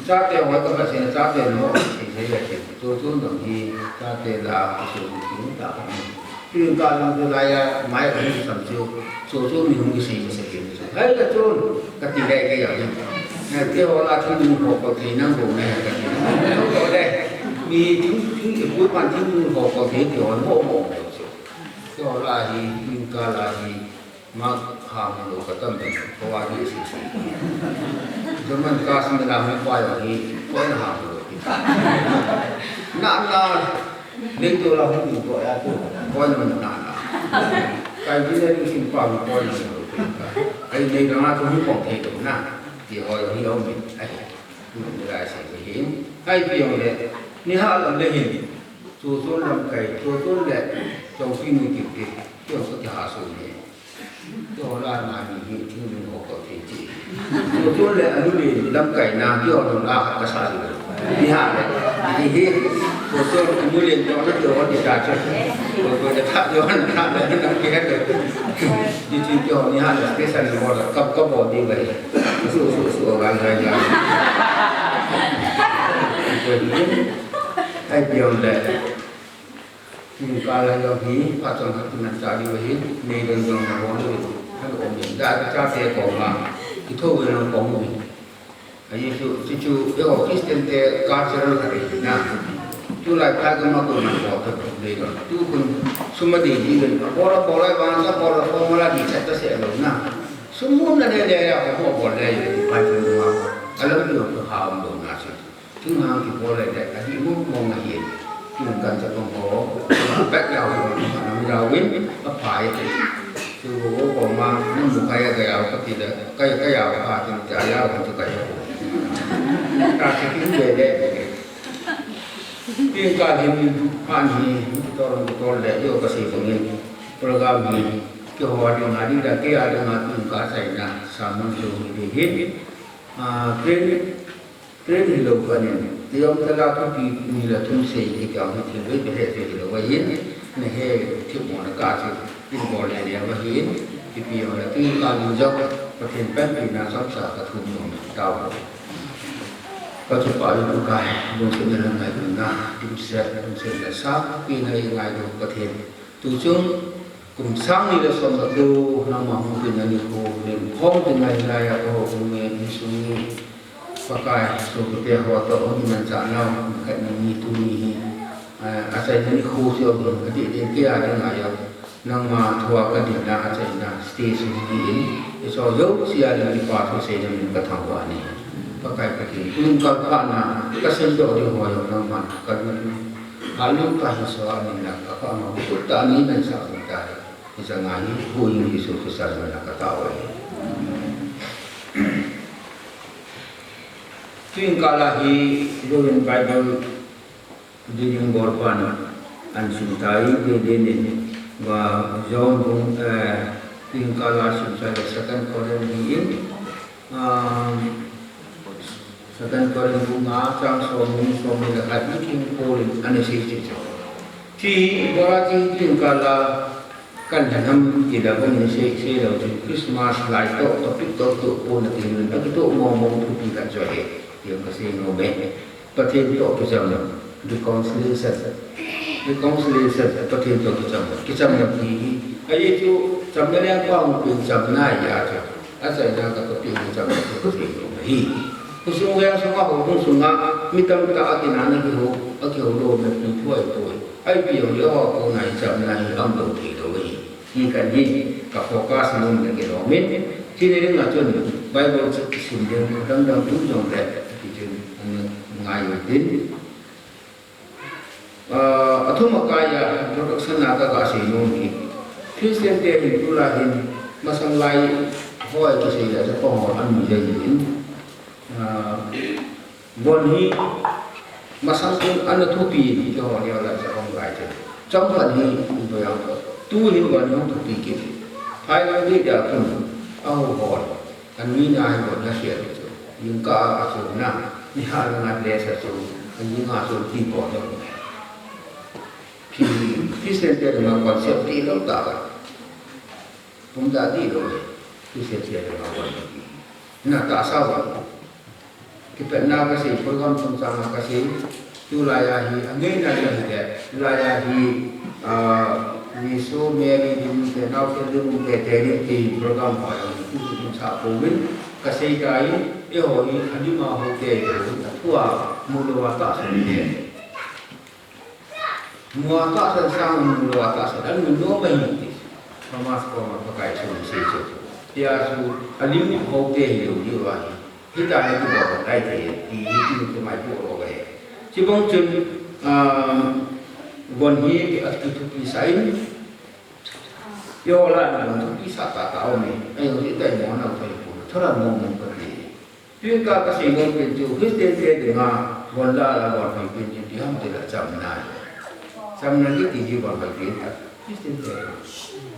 Chate hoi ka ba se na chate mo, se se ya se. Cho cho dang hi, chate la, so ni ta. Tuin kal in tulai a, mai a hung kisam chu, chu chu mi hung kisei masah in chu. Hai la chun, kati le kei a hin. Na keiho la thingnung ho kol thei nang bou ne, kati. Nang bou le. Mi thing, thing, ipu ipan thingnung ho kol thei ti ho mo mo mo chu. Keiho la hi, tuin kal a hi, ma ham lou ka tam ben, ko wa hi si si. German class mi la mi pa yo hi, ko na ham lou. Na na, Leiset a hung ding toh a tu, koi na man na na. Kai ji na ding sim pa, koi na man na. Ai nei dang a tu hung kong thei tu na. Ti ho hi om in. Ai. Ni lai se ni hin. Ai pi ong le. Ni ha lam le hin. Chu chun lamkai, chu chun le. Chongpi ni kit kit. Ti ong ko ti ha su ni. Keiho la na ni hi thingnung ho kol thei ti. Chu chu le anu le lamkai na keiho la khat ka sa le. Ni ha le. Ni hi. Chu chu anu le to na keiho ni ta chu. Ko ko le kha keiho na kha le na ki ha le. Ni chu keiho ni ha le special ni ho la kap kap bo ni le. Su su su ga ga ga. Ko ni. Ai pion le. Tuin kal a jong hi, phat chomkhat kimanchah diu ahi, nei dang dang na bol u, han um in, da chate koma, kithou in lang kong u. Ahi chu, chu chu, eiho Christian te cultural khat ahi na. Tulai phat koma koiman bol thei nei dang. Tu khun, sum a dei ding in, abol a bol a, vang a bol a, formula di chat ta se lo na. Sum mum na ne le ya, ko bol le, pai chun ma. Alam lo ko ha um lo na chu. Thinghang kibol le le, adih mong mong ahi. Tun kan chapang ho, bek yau ho, nam yau in, aphai. Chu ho ho ma, nam mu kai a ka yau ka ti le, kai, kai yau ka ti le, kai yau ka ti kai ho. Ka kitin le le. Tin ka hin han hi, tor tor le, yo ka sei bangin, program hi, keiho dinga, ding le, kei a dinga, tin ka achaina, sermon chu hi hin. Ah, train, train hilou kanin, ti jong tala thupi ni la thum sei kiti jong hi thil bei bei he thil hilou ahin, nahe thil mo na ka chu, in bol le le ahin, ipi jong le tin ka ni jong, Pathen panpina chomcha ka thum nom tao. Ka chu pa yu ka, lungset na ngaidam na, dimset, lungset na sa, pi na i ngailu Pathen. Tu chung, kum sang ni le som le ko, nangma hung pin na nikho, len phong te ngai ngai a ko, hung me, ni sung ni, Pakai, so ko te ho to, hung man cha nau, khat ni ni tu ni hi, ah, achaina nikho si o, ka ti din kei a ding a jong, nangma thua ka dinna, achaina, stage ni in, i so jo, si a ding i pa thu sei na min ka thang wa ni. Pakai Pathen, kum kal pha na, ka sei do ding ho jong, nangma, ka lu, ka lu ka hi so a ni na, ka pa ma, ku ta ni nan sa ta. Hiche nga hi, Pu Ing Jesu Christa min a ka tao e. Tuin kala hi, Roman Bible reading bol pan, an sim tai, de de ne, va John bung, eh, tuin kala sim tai, Second Corinth hi in, um, Second Corinth bung nga chang som ni, som ni le khat ni King Paul in ana sei chu. Chi bora chi tin kala kan hanam ti la bung ni sei, sei lo chu Christmas lai to, topic to, to pon na tin, a to mo mo thupi ka jo he. Ti ka sei nom e. Pathen to kicham, reconciliation. Reconciliation, Pathen to kicham, kicham na ti hi. Ahi chu, chamna leng pa hung pin chamna ya chu. Achaina ka topic hi chamna to kicham na hi. Khosung veng sunga, houbung sunga, mi tamtah a kinahna kiho, akiho lou na pi thuai thuai. Ipi jong le ho kona hi chamna hi um lou thei lou hi. Hi kan hi, ka focus nom na kilom in. Hi ni ding a chun, Bible sim ding, dang dang tu jong le, ti chun, ngai u tin. Ah, athum akai a introduction a ka, ka sei nom hi. Christian te hin tulai hin masang lai hoi kisei le chapang ho an mi jai hin. Ah, von hi masang kun an thupi ni ke ho le la chapang lai che. Chapang hi in to yang. Tu hin von hi thupi ki. Thailand ni dia kun a ho hoi. Kan mi na hi bol na sia chu. Yin ka a chu na. Ni ha na na le sa chu. Kan mi nga chu ti bol na. Ki, ki se te na concept ti lo ta. Pum da ti lo. Ki se te na concept. Na ta sa ba. Ki pe na ka sei program sung sa na ka sei. Tulai a hi, a ngeina ka hi te, tulai a hi, ah, Miso Mary din te, Naosen din te, te din ti program ho jong, tu tu sa ko win, ka sei ka hi, eiho hi, a ni ma ho te, a thua, mu lou a tahsan te. Mu a tahsan sang, mu lou a tahsan, an mu nom ahi ti. Thomas koma Pakai thu sei chu. Tia chu, a lim ho te hi lou diu ahi. Hita hi kibol ngai thei, ti hi ti tu mai pu lo ve. Chubang chun, ah, von hi a kithupi sa in, yo la na von thupi sa ta ta o me. Ai, yo ti tai mo na thei pu. Thora mo mo ka ti. Tuin ka ka sei nom pen chu, Christian te dinga, von la la von hoi pen chu, ti ham te la chamna. Chamna ki ti hi von hoi pen ta. Christian te.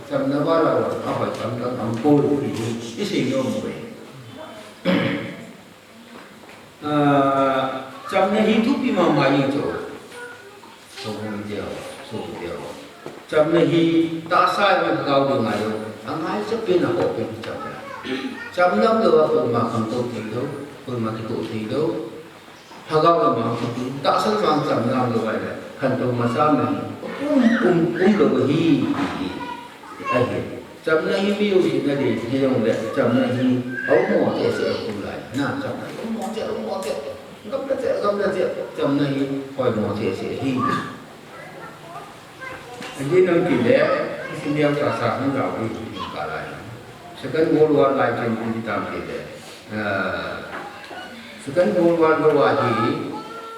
Chamna va la von, a hoi tam tam am pu ti hi. I sei nom ve. Ah, chamna hi thupi mama jeng chu. Sopi te ho, sopi te ho. Chamna hi tahsa a lhagao ding ngai lou. A ngaicha pen a ho pen chamna. Chamna lou a koima khantou thei lou, koima kitoh thei lou. Lhagao le mang thupi, tahsa le mang chamna lou a le. Khantou masa me. Um, um, um lou hi. Ahi. Chamna hi mi u hi na dei, hi jong le, chamna hi a um mo che che a um lai. Na, chamna hi a um mo che, a um mo che. Gam le che, gam le che, chamna hi hoi mo che che hi. Ahi nam ti le, si neo sa sa hung rao hi, hi ka lai. Second World War lai chen ti tam ti le. Ah, Second World War lou a hi,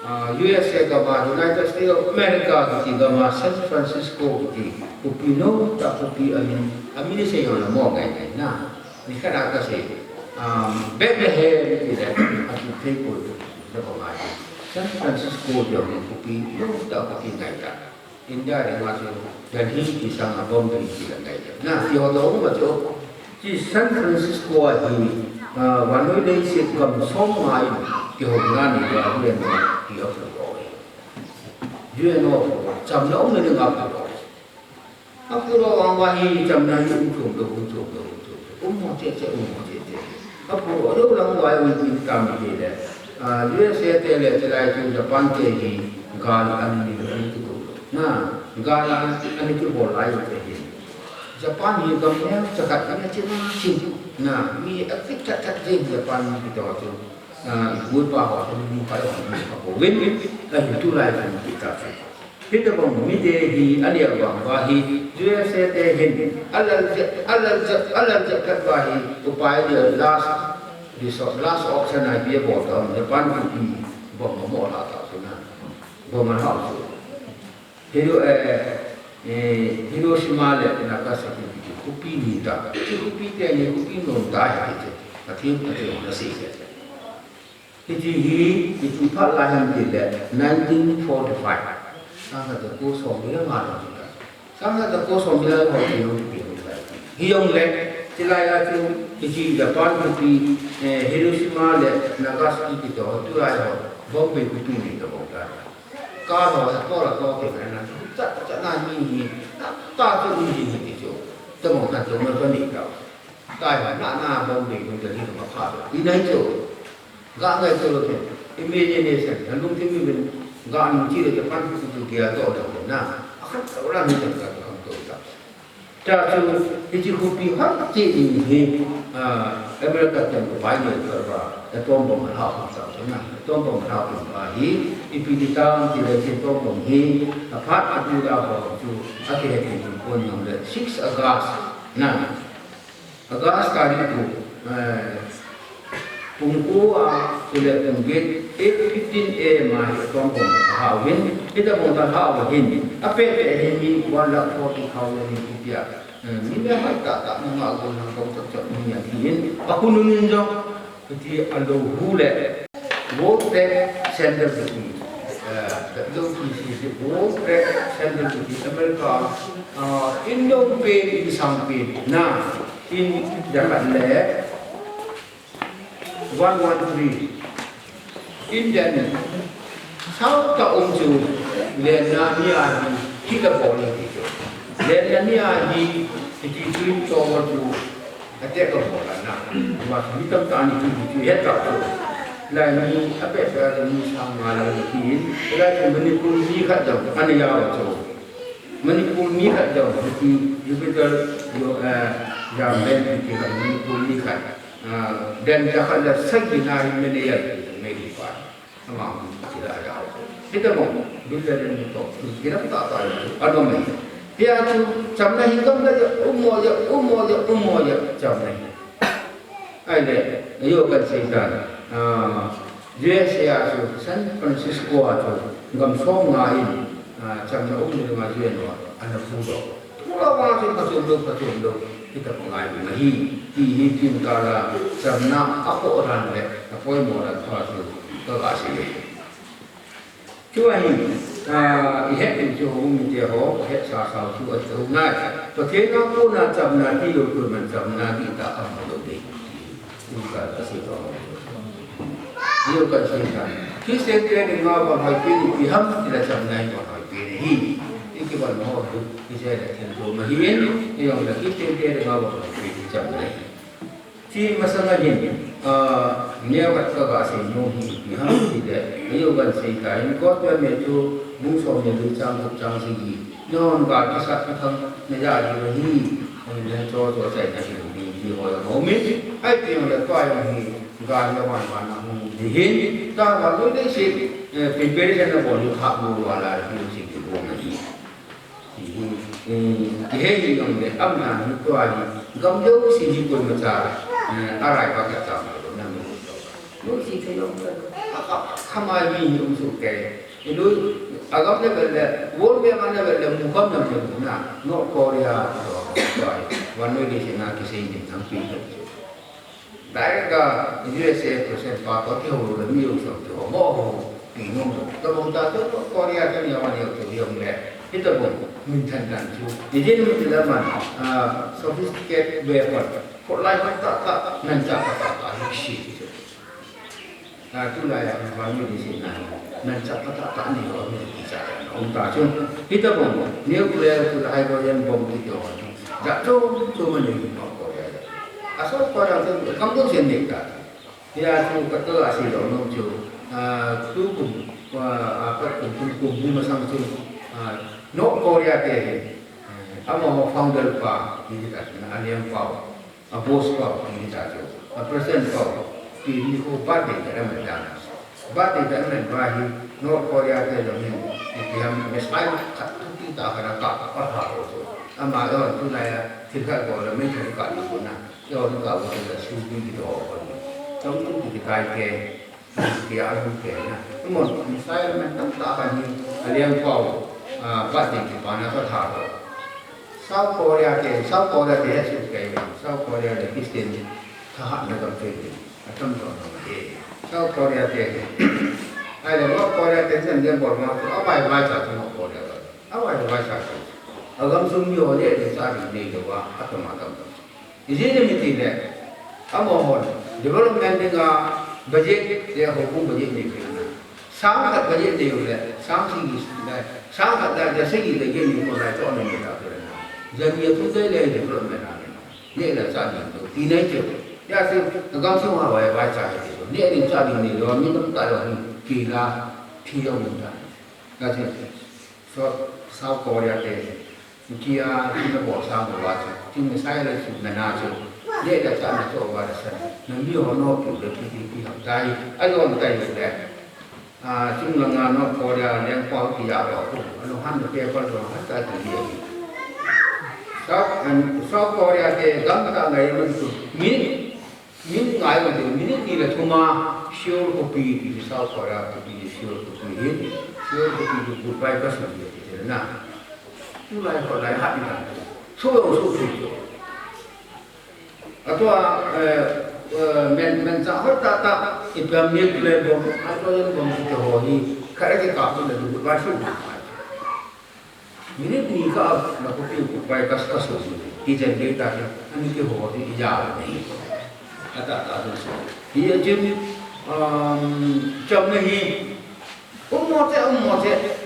ah, U S A gam a, United States of America kiti gam a, San Francisco kiti, khopi nou tah khopi amin, amin sei jong la mo ngai ngai na. Ni khat a ka sei, ah, Bethlehem kiti le, a ki, Thei poi, na ba ngai. San Francisco jong khopi, jong ta khopi ngai ta. India le nga chu, Delhi ti sang a Bombay ti la ngai ta. Na, ti ho to ma chu. Chi San Francisco a hi, ah, vannoi leiset gam som nga in, kihou na ni ba, U N O ti a phu lo. U N O phu, chamna um na ni nga phu lo. A phu lo vang uva hi chamna hi um thum lou, um thum lou, um thum lou. Um mo che che, um mo che che. A phu lo lou lang uva hi um tam hi le. Ah, U S A te le, chulai chu Japan te hi gal an ni, an ni tu. Na, gal an, an ni tu bol lai te hi. Japan hi gam ne, cha khat an chin chin. Na, mi a fit chat chat jing Japan mi to chu. Ah, i pu i pa ho, i nu i pa ho, i pa ho. Win, win, win. Ka hin tulai kan ti ta chu. Hitabang mite hi, a liang vang uva hi, U S A te hin, a lal je, a lal je, a lal je kat uva hi, upai dia last resort, last option a bia bol ta, Japan khopi, bomb a mo la ta chu na. Bomb a hau chu. Hiro-, eh, eh, Hiroshima le Nagasaki ti khopi ni ta. Ti khopi te ni khopi non ta he ti. Pathen, Pathen na sei le. Hiti hi, hiti phat lai ham ti le, nineteen forty-five. Sang khat ja ko som ni le nga lo ta. Sang khat ja ko som ni le ho ti ho ti ho ta. Hi jong le, chulai a chu, hiti Japan khopi, eh, Hiroshima le Nagasaki ti to, tulai ho, Bombay khopi ni to bol ta. Ka ho, to la to ke na, cha, cha na ni ni, ta, ta chu ni ni ti chu. Ta mo kan to ma to ni ta. Ta ya na na Bombay ni ta ni ma pha. Ni nai chu. Ga ngai chu lo ke. Imagination, na lung ti mi bin. Ga ni chi le ta pan chu chu kia to na. A kan to la ni ta ka to to ta. Cha chu, hichi khopi hoi chi ni hi, ah, America ten ko pai ni ka ba, atom bomb ha ko ta na, atom bomb ha ko ba hi, ipi ti ta ti le chi atom bomb hi, a phat a tu da ho chu, a ke he ko ni le six August na, August tarik ko, eh, Pung ko a, chule pung get, eight fifteen A M a hi atom bomb a hau hin, hitabang ta hau hin, a pet pet hin mi one lakh forty thousand in India. Eh, mi me hai ta ta mi ma gon lang kong chak chak mi a ti hin, a hun un in jong, ti a lo hu le, World Trade Center ti, eh, lo ti si, World Trade Center ti, America, ah, in dong pen, in sang pen, na, in jakan le, one one three. Indian, sao ta um chu, lenna ni a hi, hi la bol ni ti chu. Lenna ni a hi, ti ti chu to mo chu, a te ka bol na. Wa mi tam ta ni ti ti chu, he ta chu. La ni, a pe pe la ni sang ma la ni ti. La ni Manipur mi khat jong, a ni ya wa chu. Manipur mi khat jong, ti Jupiter, yo, eh, ya men ti ti la Manipur mi khat. Ah, dan jakhat la sagi na hi mene ya meri pa. Ama ki la ya. Hitabang, bila den to, ki la ta ta ya. Ano me. Ya chu, chamna hi gam la ya, um mo ya, um mo ya, um mo ya, chamna hi. Ai le, yo kan sei ta. Ah, U S A a chu, San Francisco a chu, gam som nga in, ah, chamna um ni nga U N O a, ana phu lo. Phu lo vang chu, pha chom lo, pha chom lo. Hita pa ngai ma hi, ti hi tin ka la, chamna a ko ran le, a poimo ran pa chu, ka ga sei le. Chu a hi, ah, i het in chu ho mi te ho, het sa sa chu a chu ngai. Pathen a kona chamna ti lo, koiman chamna ti ta a mo lo de. Tin ka la sei to. Yo ka sei ta. Christian te ni nga ba mai pe ni pi ham ti la chamna i ba mai pe ni hi. I ki ban ho du, i sei la ken do ma hi en, i yong la Christian te ni nga ba mai pe ni chamna hi. Chi masanga hin, ah, neo khat ka ga sei nom hi, ipi ham ti le, ayo kan sei ta in, Gospel Matthew, bung som le li chang gup chang sagi, nahon gal kisat kithang na ja ji hi, ahin le cho cho chai na hi, hi, hi ho ya ho mi, ai ti le tua ya hi, gal ya wan wan na hung di hin, ta ga lo le si, eh, preparation na bol ni kha mo wa la hi si ki bol na hi. Hi, hi, eh, hi he hi jong le, amna hi tua hi, gam jouse hi koimacha, eh, a rai pa ka chang lo, na mi lo. Lo si the jong le, a ka, ka mai hi hi um su ke. Hi lo, a gam level le, world bank a level le, mu gam jong le, na, North Korea, tua hi, vannoi le si na ki sei ni, thang pi jong. Direct a U S A president pa toh kihou lou le mi jousen chu ho mo ho pi nom lou. Tabang ta chu Korea te ni a ni chu hiam le. Hitabang min than dan chu. Ijin mi ti la man, ah, sophisticated weapon. Kholai khat ta ta, nan cha ta ta ta, hi si. Ah, tulai a, environment isi na. Nan cha ta ta ta ni ho mi ti cha na. Um ta chu. Hitabang, nuclear to hydrogen bomb ti ho. Ja chu chu man ni mo ko ya. Aso ko ra chu kam ko sen ni ta. Hia chu ka to a si lo nom chu, ah, tu kum, ah, ah, pat kum, kum, kum ni masang chu, ah, North Korea te hi, eh, amaho founder pa, ti ta, a liang pa, a boss pa, ti ta chu, a president pa, ti ni ko birthday ta em ta. Birthday ta em ba hi, North Korea te lo hin, ti ham missile khat tu ti ta ka ka ka ha ro chu. Ama lo tu na ya, ti ka ko lo me ka ni ko na. Yo, ni ka wo la su ni ki do ko ni. Tong tu ki kai ke, ki a lu ke na. Mo, missile man tam ta ka ni, a liang pau, ah, pa ti ki pa na ka tha ko. South Korea ke, South Korea ke su ke, South Korea le Christian tha ha na kam ke. A tam to na ke. South Korea ke. Ai le North Korea ke san le bol ma, a bai bai cha North Korea. A bai bai cha. A gam sung yo le le cha ni ne wa, a tam a tam. Ijeh inem itile, amahon development dinga budget le houbung budget nei kit na. Sang khat budget nei u le, sang sagi le, sang khat le, le sagi le, budget nei u le, chon nei ta kit na. Jani a tu te le development a ne. Ne la cha ni tu, ti nei chu. Ya se, ka gam sung ha wai wai cha ni tu. Ne ni cha ni ni lo, ni tam ta lo ni, ki la, thi lo ni ta. Ya se, so, South Korea te, Kia, ina bol sang uva chu, tin missile chu, nana chu, le da cha na chu uva da san, na mi ho no pu le pi pi pi ham tai, a yon tai le. A, chung langa North Korea, leng pau ki ya ba ku, a lo han de paper lo, han tai ki ye. South, and South Korea te, gam ta ngai man chu, mi, Min ngai ma ding, minute ni le thum a, Seoul khopi ti South Korea khopi, Seoul khopi hi, Seoul khopi chu goodbye ka sun ti ti na. Tulai kholai hat ni na. So, so, so, so. Atua, eh, eh, men, men cha hot ta ta, ipi ham nuclear bomb, hydrogen bomb ti ho hi, khat a kikap le goodbye su. Minute ni kah a, na khopi goodbye ka, ka so si. Ti chen dei ta hi, ani kiho ti ija nei. Ata ta so si. Hi a chin, um, chamna hi, um mo che, um mo che.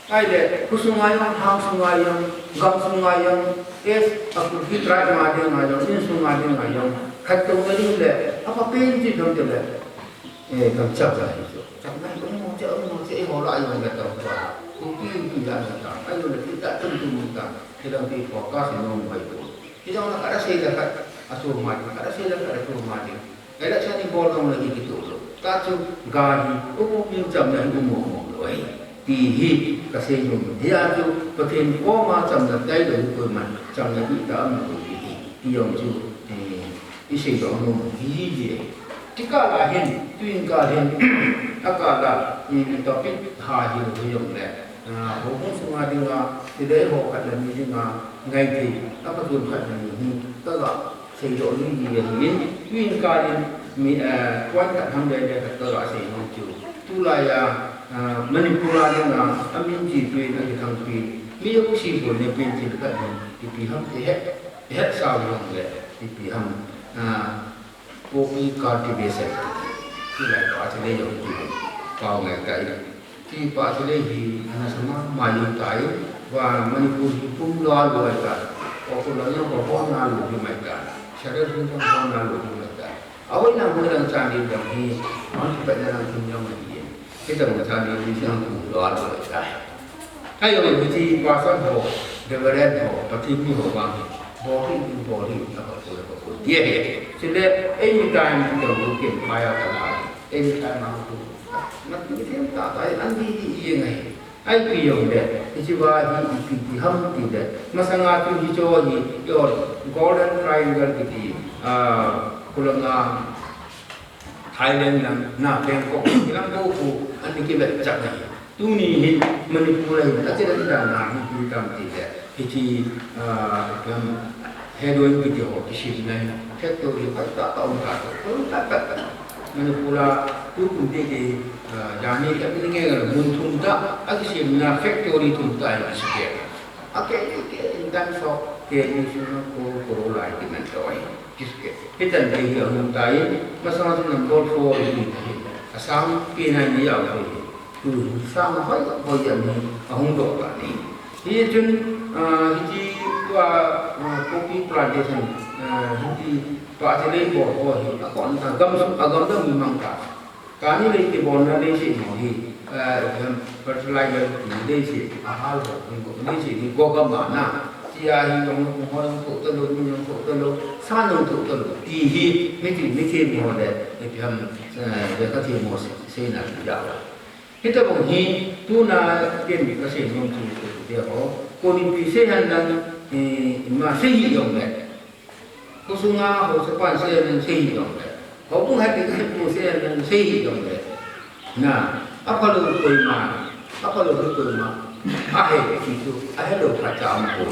Ai le, khu sunga jong, hang sunga jong, gam sunga jong, es, a Kuki tribe nga ding a jong, in sunga ding a jong, khat to na ding le, a pa pen ti dong te le. Eh, kan chap la hi chu. Chap na hi, um mo che, um mo che, eiho la jong le tong tua. Kuki, Kuki la na ta. Ai jong le ti ta, tum tum ta. Ti dang ti focus no mo ai ko. Ti dang la ka da sei la ka, a chu ma ti, ka da sei la ka, a chu ma ti. Ai la cha ni bol dong la ki ki tu lo. Ta chu ga hi, um mo min cham na hi, um mo mo lo ai. Ti hi, ka sei nom. Hi a chu, Pathen koma cham na tai lo hi ko man, cham na hi ta am lo hi. Ti jong chu, eh, I sei dong nom hi ji. Ti kah la hin, tuin kah hin, a kah la, i topic ha hi lo hi jong le. Ah, houbung sunga dinga, ti dei ho khat le ni dinga, ngai thei, a ka tun khat le ni hi, ka ga sei dong ni ji le hin, tuin kah hin, mi, eh, point khat ham le le khat ka ga sei nom chu. Tulai a, ah, Manipur a dinga, a min chi tuin, a kithang tuin, mi yo si ko ne pin chi khat hin, ipi ham ti he, he sa jong le, ipi ham, ah, Poppy cultivation. Ti lai pa thilei jong ti. Pao ngai tai. Ti pa thilei hi ana sama mai tai. Va Manipur hi pum lua lua ta. O ko la jong ko hon na lu hi mai ta. Sare hin jong hon na lu hi mai ta. Awai na hu dang chan din dang hi. Hon ki pa na dang kin jong mai hi. Hitabang chan ni ni siang tu lo a lo ta. Ayo ni ti pastor ho, reverend ho, Pathen mi ho bang hi. Bol hi, bol hi, a ka pu, a ka pu. Ye he. Sile, anytime ti ka lu ken pa ya ka la. Anytime ma tu. Na ti ti ta ta, an di di ye ngai. Ai pi yo de. Ti chi wa hi, ti ti ham ti de. Masanga tu hi cho hi, yo, Golden Triangle ki ti. Ah, Khulanga, Thailand lang, na Bangkok, ilang ko ko, ani ki bet chak na hi. Tuni hin, Manipur hin, ati ati dan na, hi ki tam ti le. Hiti, ah, lam, Heroin kiti ho kisemna hi factory phat tah tah um ta, um tah tah tah. Manipur a tukum tete, ah, jani ka ni nge ga mun thum tah a kisemna factory thum tah hi kisike. A ke ke in terms of ke ni su na ko ko lai ki man to ai. Kisike. Hitan te hi ahung tai, masang su number four hi. Asam pi na ni ya ko. Tu sang hoi hoi ya ni ahung do ta ni. Hichun, ah, hiche tua, ah, coffee plantation, ah, hiche tua chele bol ho hi, akon, ah, gam sung, ah, gam dang mi mang ta. Kani lei ti bolna lei se mo hi, ah, gam fertilizer ti lei se, ahal ho ni go lei se ni go gam ma na. Tia hi jong ko ho jong ko ta lo, ni jong ko ta lo, sa jong ko ta lo. Ti hi, mi ti, mi ti mo le, mi ti ham, eh, le ka ti mo se, se na ti ya. Hitabang hi, tuna ken mi kasei nom chu, chu, chu, te ho. Koni pi sei hen lang, eh, ima sei hi jong le. Khosunga ho sapan sei hen lang sei hi jong le. Houbung hati ka pu sei hen lang sei hi jong le. Na, aphalou koima, aphalou koima. Ahe, ki chu, ahelou phat cha um ko.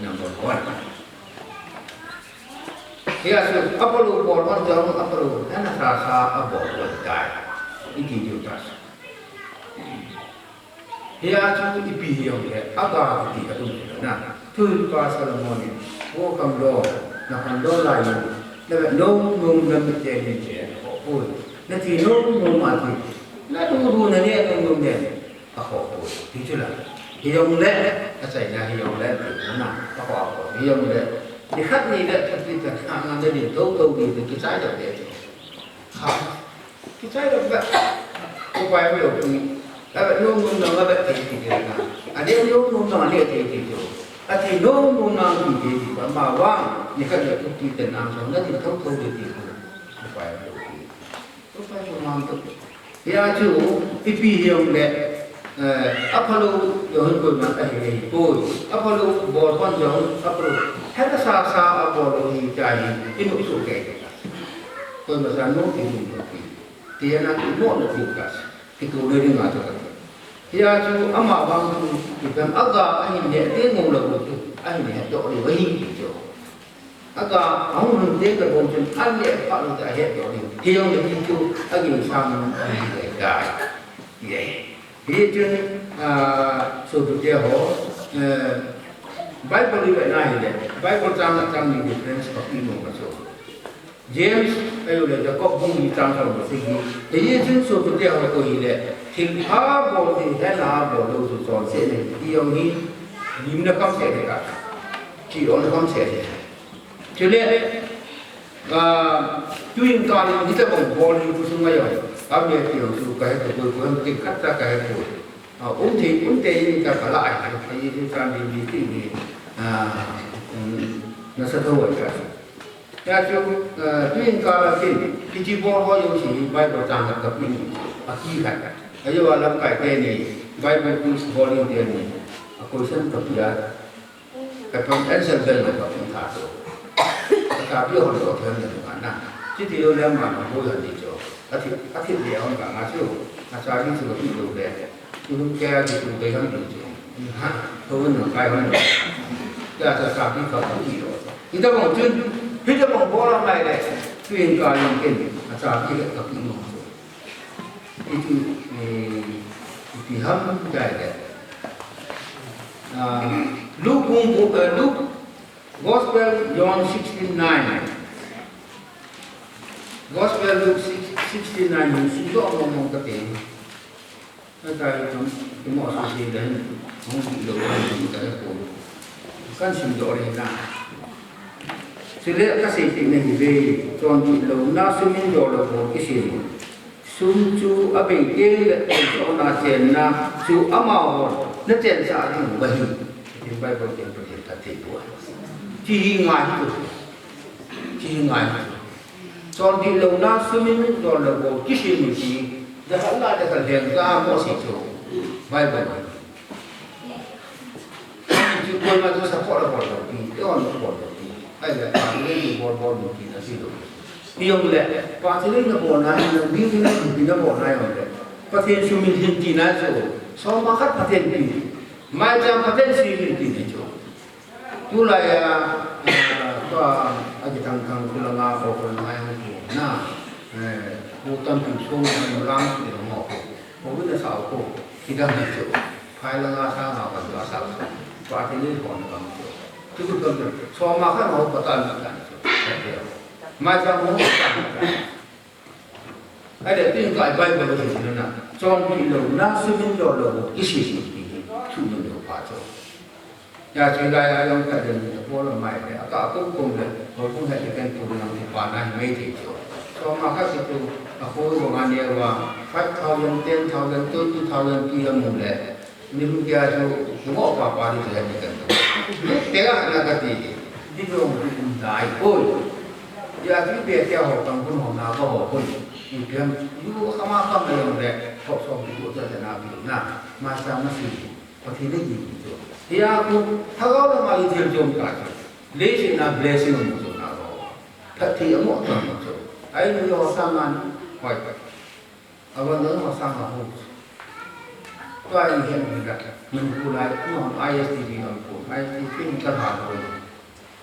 Number one. Hia chu, aphalou bol man jong, aphalou, hena sa sa, abol bol tai. Iti diu ta. Hia chu ipi hi jong le, aga kiti ka tum na. Thuhilpa Solomon in, "O khamlou, na khamlou lai in, na vet nom nom na mit te nin che, ho pui. Na thi nom nom a thi. Na du du na ne nom nom ne, a ho pui." Ti chu la. Hi jong le, achaina hi jong le, ti na, a ho a ho. Hi jong le, ni khat ni le, khat ni le, na, na, na, ni to, to, ni, ni, kichai le, le, ti. Ha. Kichai lo ba. Ko pai lo ki. Ave nom nom na ave te ti te na. Ade nom nom na ade te ti to. Ati nom nom na ti te ti ba ma wa. Ni ka le tu ti te na so na ti thou thou te ti ko. Ko pai lo ki. Ko pai lo ma to. Hia chu ipi hi jong le. Eh, aphalou jong hin koima ahi ahi poi. Aphalou bol pan jong aphalou. Heta sa sa abol lo hi cha hi. Inu su ke. Koima sa nom ti nom lo ki. Ti na ki mo lo ki kas. Ki tu le ri nga to ka. Hia chu ama vang chu ki kan aga ahin ne te ngol lo chu. Ahin ne to le wa hi ki chu. Aga ahung hun te ka bol chu an le pa lo ta he to le. Hi jong le ki chu agi sa mo ahin le ka. Ye. Hichun, ah, sopite ho, eh, Bible i vetna hile, Bible chang le chang ni difference ka pe nom ka chu. James, ahilouleh Jacob bung li chang somle sagi. Hichun sopite ho koi hile, thilpha bol ding, hena bol lou chu chonset ahi, ti jong hi, limna kamset ahi ka. Thi lona kamset ahi. Chule, ah, tuin kal in hitabang bol hi khosunga jong. Ka mi ti jong chu ka he tapoi, ko hem ti khat cha ka hepoi. Ah, um thei, um thei in ka kala ai, ka Jesu chan din di ti ni, ah, um, nasa tho ai ka. Ya chu, ah, tuin kal a kin, hiche bol ho jong chu Bible chang khat ka pe ni, a ki khat. Ajo a lamkai teni, Bible quiz bol ni teni, a question ka pe a. Ka pang answer bel lo ka pang tha to. Ka ta pi hon lo thang lo ka na. Chi ti lo le ma ma ho ya ni cho. A thi, a thi le hon ka nga chu. A cha ni chu lo pi lo le. Chu lo ke a ti chu ke hon lo chu. Ha, to no kai hon lo. Ya cha cha pi ka pi lo. Hitabang chun, hitabang bol a mai le. Tuin kal in ken. A cha pi ka pi lo. Iti, eh, iti ham jai le. Ah, Luke bung, eh, Luke Gospel John sixteen nine. Gospel Luke six, sixteen nine, ni si do mo mo ka te. Na ta i tum, i mo so si le, mo ki lo mo ka ko. Kan sim do re na. Chule ka sei ti na hi ve, chonpeh louna sum in dol lou bol kisem u. Sum chu abei teng le, chonna chenna chu amahon na chensah ding u ahi. Tin Bible ken Pathen phatthei bou ahi. Chi hi ngai chu. Chi hi ngai chu. Chonpeh louna sum in dol lou bol kisem u ti. Jakhat la jakhat lheng ka mo si chu. Bible. Chu koima chu support abol lou pi, te on abol lou pi. Ahile, pa chule bol bol lou pi na si lou. Hijong le, pa chule na bol na, na mi na pi na bol na jong le. Pathen sum in hin ti na chu, soma khat Pathen pi. Maicham Pathen sum in ti na chu. Tulai a, ah, Tua, akithang thang khu langa, khu langa hung khu na, eh, khu tampi sung, lang khu langa khu. Khu na sa khu, kidang ni chu. Phai langa sa nga ka sa. Tua ti ni khu na ka chu. Chu khu chu. So ma kha ho pa ta ni ka chu. Mai sa ho pa ta ni ka. Ahile, tin ka Bible a hin na, chonpeh louna, sumil lou lou, kisih sih ti hi, sumil lou pha chu. Ya chu lai a jong ka den ni, Paul a mai le, a ka kum kum le, ho kum he ken pu nang ti pa na hi mai thei chu. Choma kha chu, a ko ko nga ne wa, five thousand, ten thousand, twenty thousand ti a mu le, Ni hung kia chu, mo pa pa ni chu ni kan. Te ga na ka ti. Ni jong ni um dai koi. Ya ti be kia ho tang kun ho na ka ho koi. Ni pian, ni ko ka ma ka ma yong le. Ko so ni ko ta na bi na. Ma sa ma si. Ko ti ni ni chu. Ya ku, ha ga na ma li thil jom ka chu. Le si na blessing mo chu na ko. Phat thi mo ta mo chu. Ai ni ho sa man. Koi. Awan dang ma sang ma hu. Tua in hian ni ka. Manipur lai, no, I S T V Manipur, I S T V in ka ha ko.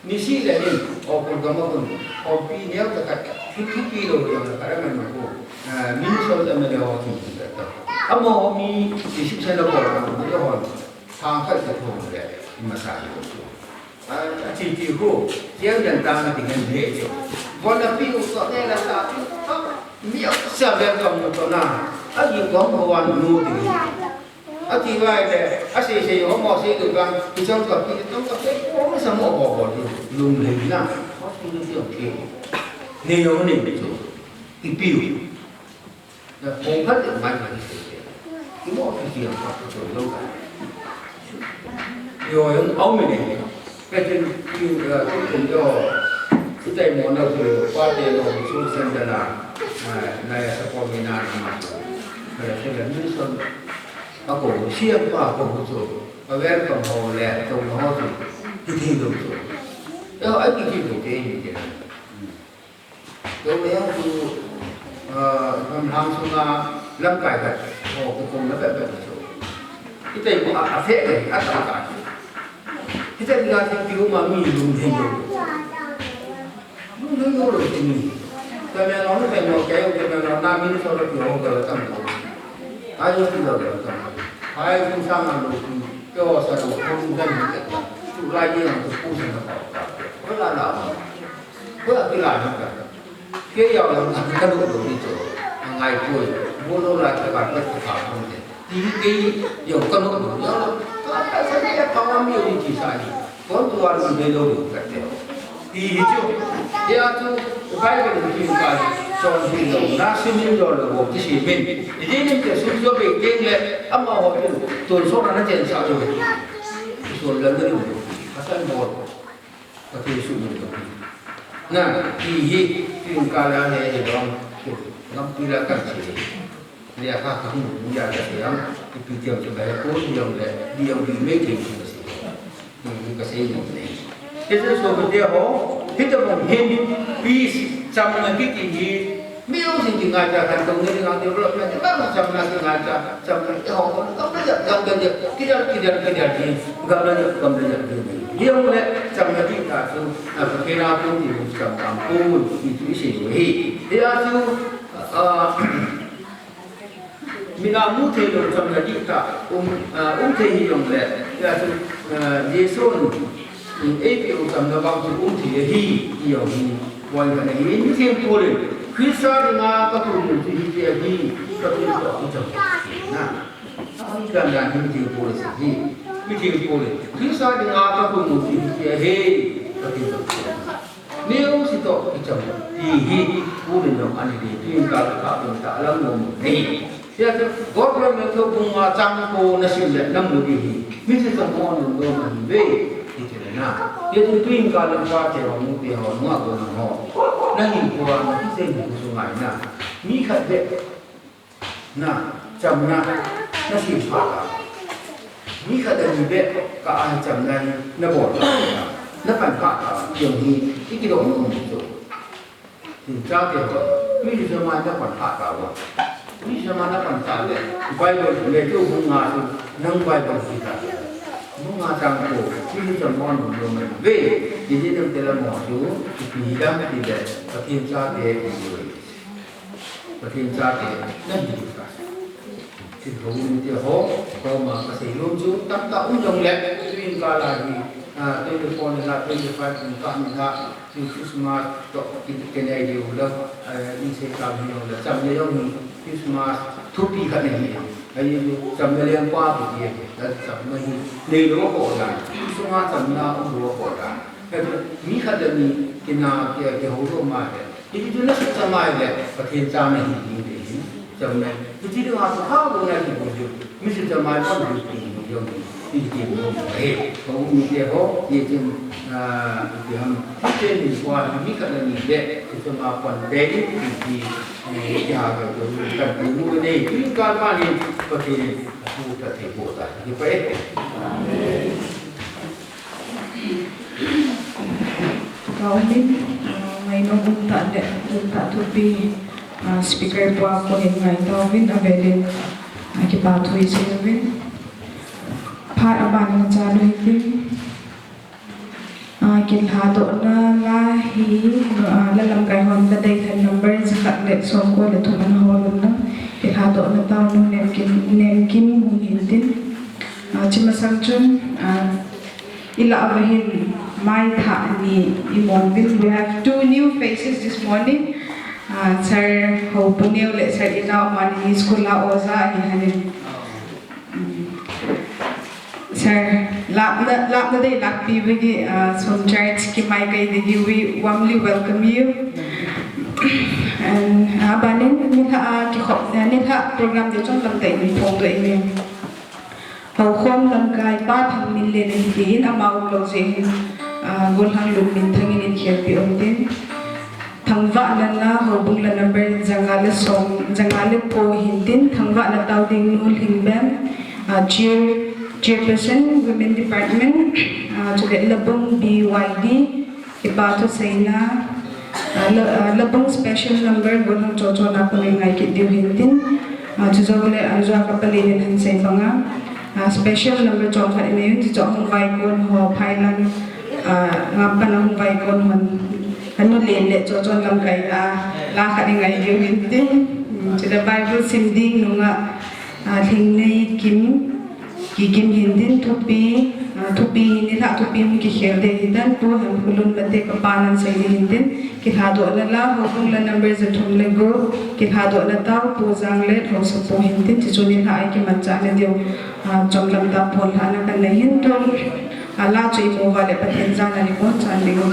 Ni si le hin, o ko ga ma kun, o pi neo ta ka, thi thi pi lo yang ka ra man ko. Min so da me le ho thi thi ka. Amo mi, ti si se lo ko, ni ho. Thang khat ka thong le, i masa hi ko chu. A, a chi chi hu, chiang yan tang a ti ngen le chu. Bon a pi u so ne la sa pi u so, mi a sa ve kam no to na. A yi kom ho wan nu ti. A ti vai le, a se se ho mo se du bang, i chang ka pi, chang ka pe, ko ma sa mo ho ho lu, lung le na. Ho ti ni ti o ke. Ne yo ne ni chu. I pi u. Na kong khat le mai khat se se. Ki mo ki ki ang khat ko lo ka. Yo, yo, au mi ne. Ka tin ki, eh, ki kum yo. Ki tai mo na ko pa te lo, so sen da na. Na, na ya sa ko mi na na ma. Ka le se le mi so. A ko si ang pa ko so. A welcome ho le, to ho so. Ki ti lo so. Yo, ai ki ki ko ke ni ke. Tua hi chu, ah, ram lhang sunga lamkai khat, aw, kikhopna bep bep chu. Hitia hi a, a feh le, a tam ta chu. Hitia hi a thil kiu ma mi lung thei lo. Lung thei lo lo ti ni. Tamenglong ni Tamenglong kei, Tamenglong na min so lo ti ho ka lo tam lo. Ai lo ti lo lo tam. Ai kum sang a lo ti. Kei o sa lo kum dan ni ka. Tu lai ni ang tu kum sa na ka. Ko la la. Ko a kila na ka. Kei a lang a ka lo lo ni chu. A ngai poi. Bo lo la ka ka ka ka ko de. Ti kei yo ka lo lo. Yo ka ka sa ni ka pa mi ni ti sa ni. Kon tu a lo ni lo lo ka te. Ti hi chu. Ti a chu. Bible ni ti ka. Chonpeh louna, sumil lou lou ti si min. Ti ni te sum jo be keng le. Ama ho tu. Tu so na chen sa jo. Tu so la ni lo. Ka san bo. Pathen sumil lou. Na, ti hi, tin ka la ne hi dong, lampi la kan che. Le ha ka hung ya ka se yang, ipi tiang chu ba ko yang le, di yang di me ke chu ka se. Ni ka se ni ne. Ke se so ko te ho, hi ta bong hin, peace, chamna kiti hi, Mi jong si kingaichat khat tong ni ngang development, ba chamna kingaichat, chamna kihou, kam le jap, kam le jap, kidar, kidar, kidar, ki, kam le jap, kam le jap, ki. Hi jong le, chamna kiti chu, a, Pathen a kon ti cham kam kon, ti chu i sei u ahi. Hia chu, a, mi na mu thei lou chamna kiti, um, a, um thei hi jong le, hia chu, a, Jesu in, Ei pe u chamna vang chu um thei ahi, ti jong hi, point khat ahi. Mitheng Paul in, Christa dinga ka thulmun chu hiche ahi, ka thil toh kicham. Na. Ahi dan dan hi Mitheng Paul asei hi. Mitheng Paul in, Christa dinga ka thulmun chu hiche ahi, ka thil toh kicham. Neo si toh kicham. Ti hi, Paul in jong ana dei, tin ka ka pun ta lang mo mo. Nei. Hia chu, Gospel Matthew bung nga chang ko na sim le na mu ding ahi. Mi se chang ko na mu ding ahi ve. Ti chu na. Hia chu tuin ka lam pa te ho mu te ho nga ko na ho. Na hin ko na ki se mu su ngai na. Mi khat be. Na, chamna. Na sim pha ta. Mi khat be ni be ka ai chamna ni na bol ta. Na pan pha ta. Yong hi. I ki dong mu chu. Tin chate ho, mi jama na pan pha ta ho. Mi jama na pan ta le, Bible le tu bung nga chu, nang Bible hi ta. Nga chang ko, chu chu cham mo nu lo mai ve. Ti di dem te la mo chu, ti hi dam ti le, Pathen chate ti lo. Pathen chate, na hi ta. Ti ho ni te ho, ko ma ka sei lo chu, tam ta um jong le, tu in ka la hi, a, twenty-four ni la, twenty-five ni ka ni la, Chu Christmas toh ki, kinai diu la, eh, in sei ka hi jong la, cham le jong hi Christmas thupi khat nei hi. Ahi chu cham le leng pa kiti ahi, la cham le hi nei lo ko dan. Christmas cham na um lo ko dan. Ahi chu mi khat le mi kina ki, kihou lo ma le. Hiti chu na sa cham le Pathen cha na hi ding le hi. Cham le. Hiti chu ha ko ha ko na ki ko ju. Mi chu cham le pa ju ti ni jong. Ti ti mo he, ko mi te ho, ye chen, a, ti ham, ti chen ni kwa, mi ka ni de, ti chama pan de, ti ti, eh, ya ga ko, ka ni mu ne, ti ka ma ni, ko ti, ku ka ti ko ta, ti pa e. Ka um in, ah, ngaino um ta le, um ta thupi, ah, speaker pa ko hin ngai tauvin, avelin, ah, kipa thu isei uvin. Phat aban na cha lo hi tin. Ah, kilhadohna la hi, ah, la lamkai hon la dei than number jakhat le somko le thum ana hol un lang. Kilhadohna tao nu Nemkim, Nemkim hung hin tin. Ah, chi masang chun, ah, i lah uva hin maithah ni i mon uvin. We have two new faces this morning. Ah, Sir Houbung Neo le Sir Inao amani school a oja ahi hon in. Sir, lahna, lahna dei lahpi uva hi, ah, Som Church Kimai Kai dei hi, we warmly welcome you. And, ah, abanin, nilhah, ah, kikhop, ah, nilhah program dei chun lamdei ni phong dei ni. Houkhom lamkai pa Thangminlen ahi tin, ama umlou jeh hin, ah, Golhang Lunminthang in in khelpi um tin. Thangvahna la, Houbung la number janga le som, janga le ko hin tin, Thangvahna tao ding nu Lhingbem, ah, chair, chairperson, women department, ah, chule Labung B Y D, kipa thu seina, ah, La-, ah, Labung special number, Golhang Chochon a kon ngai kit diu hin tin, ah, chujou le, ah, jua ka palen in hin sei banga, ah, special number chom khat in nei un, chuchu hung vai kon ho, phailang, ah, ngam pan hung vai kon hon, Anu len le Chochon lamkai a, la khat i ngai diu hin tin. Hmm, chule Bible sim ding nunga, ah, Lhingneikim, Kikim hin tin thupi, ah, thupi hin nilhah thupi hung kikhel ding hin tin, Pu Hemkholun Mate ka pa nan sei ding hin tin, kilhadohna la, Houbung la number jathum le gup, kilhadohna tao, Pu Janglet, Haosapu hin tin, chuchu nilhah a i kimanchah na diu, ah, chomlam tah pon lhahna kan nei hin tin. Ala chu i mu uva le Pathen jana i bonchan ding u.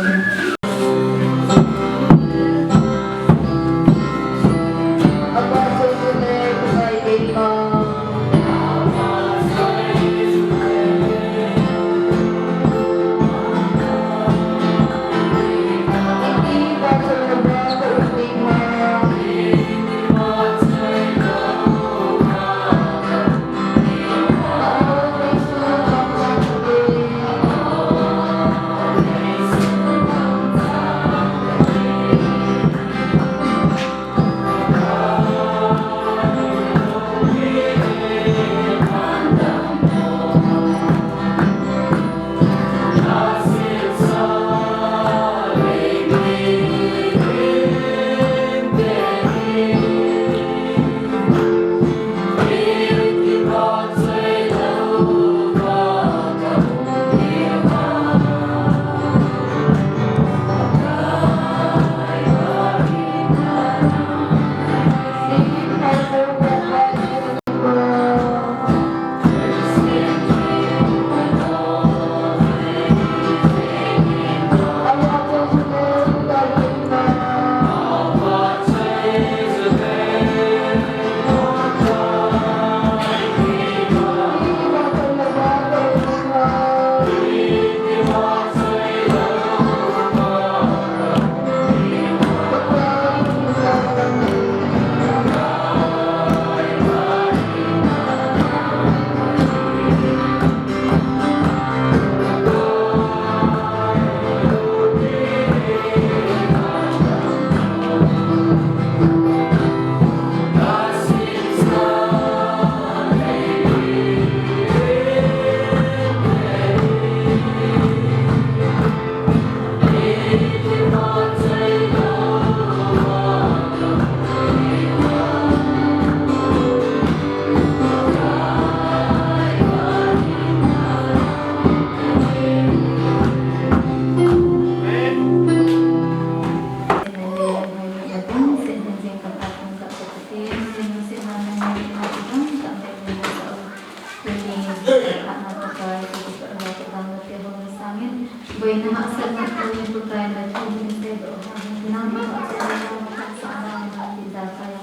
Ana Pakai, kei kipah ho kadang nate ho nasangin, boina hahsatna tuni Pakai nathu hin seidoh ho hin, nangma hahsatna nangma hahsatna nangma kijakai a,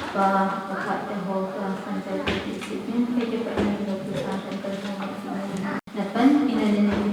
Pa, Pa Khatte ho, Pa Sanjay te kisih in, kei kipah in nathu sangin kalhung in, napan in,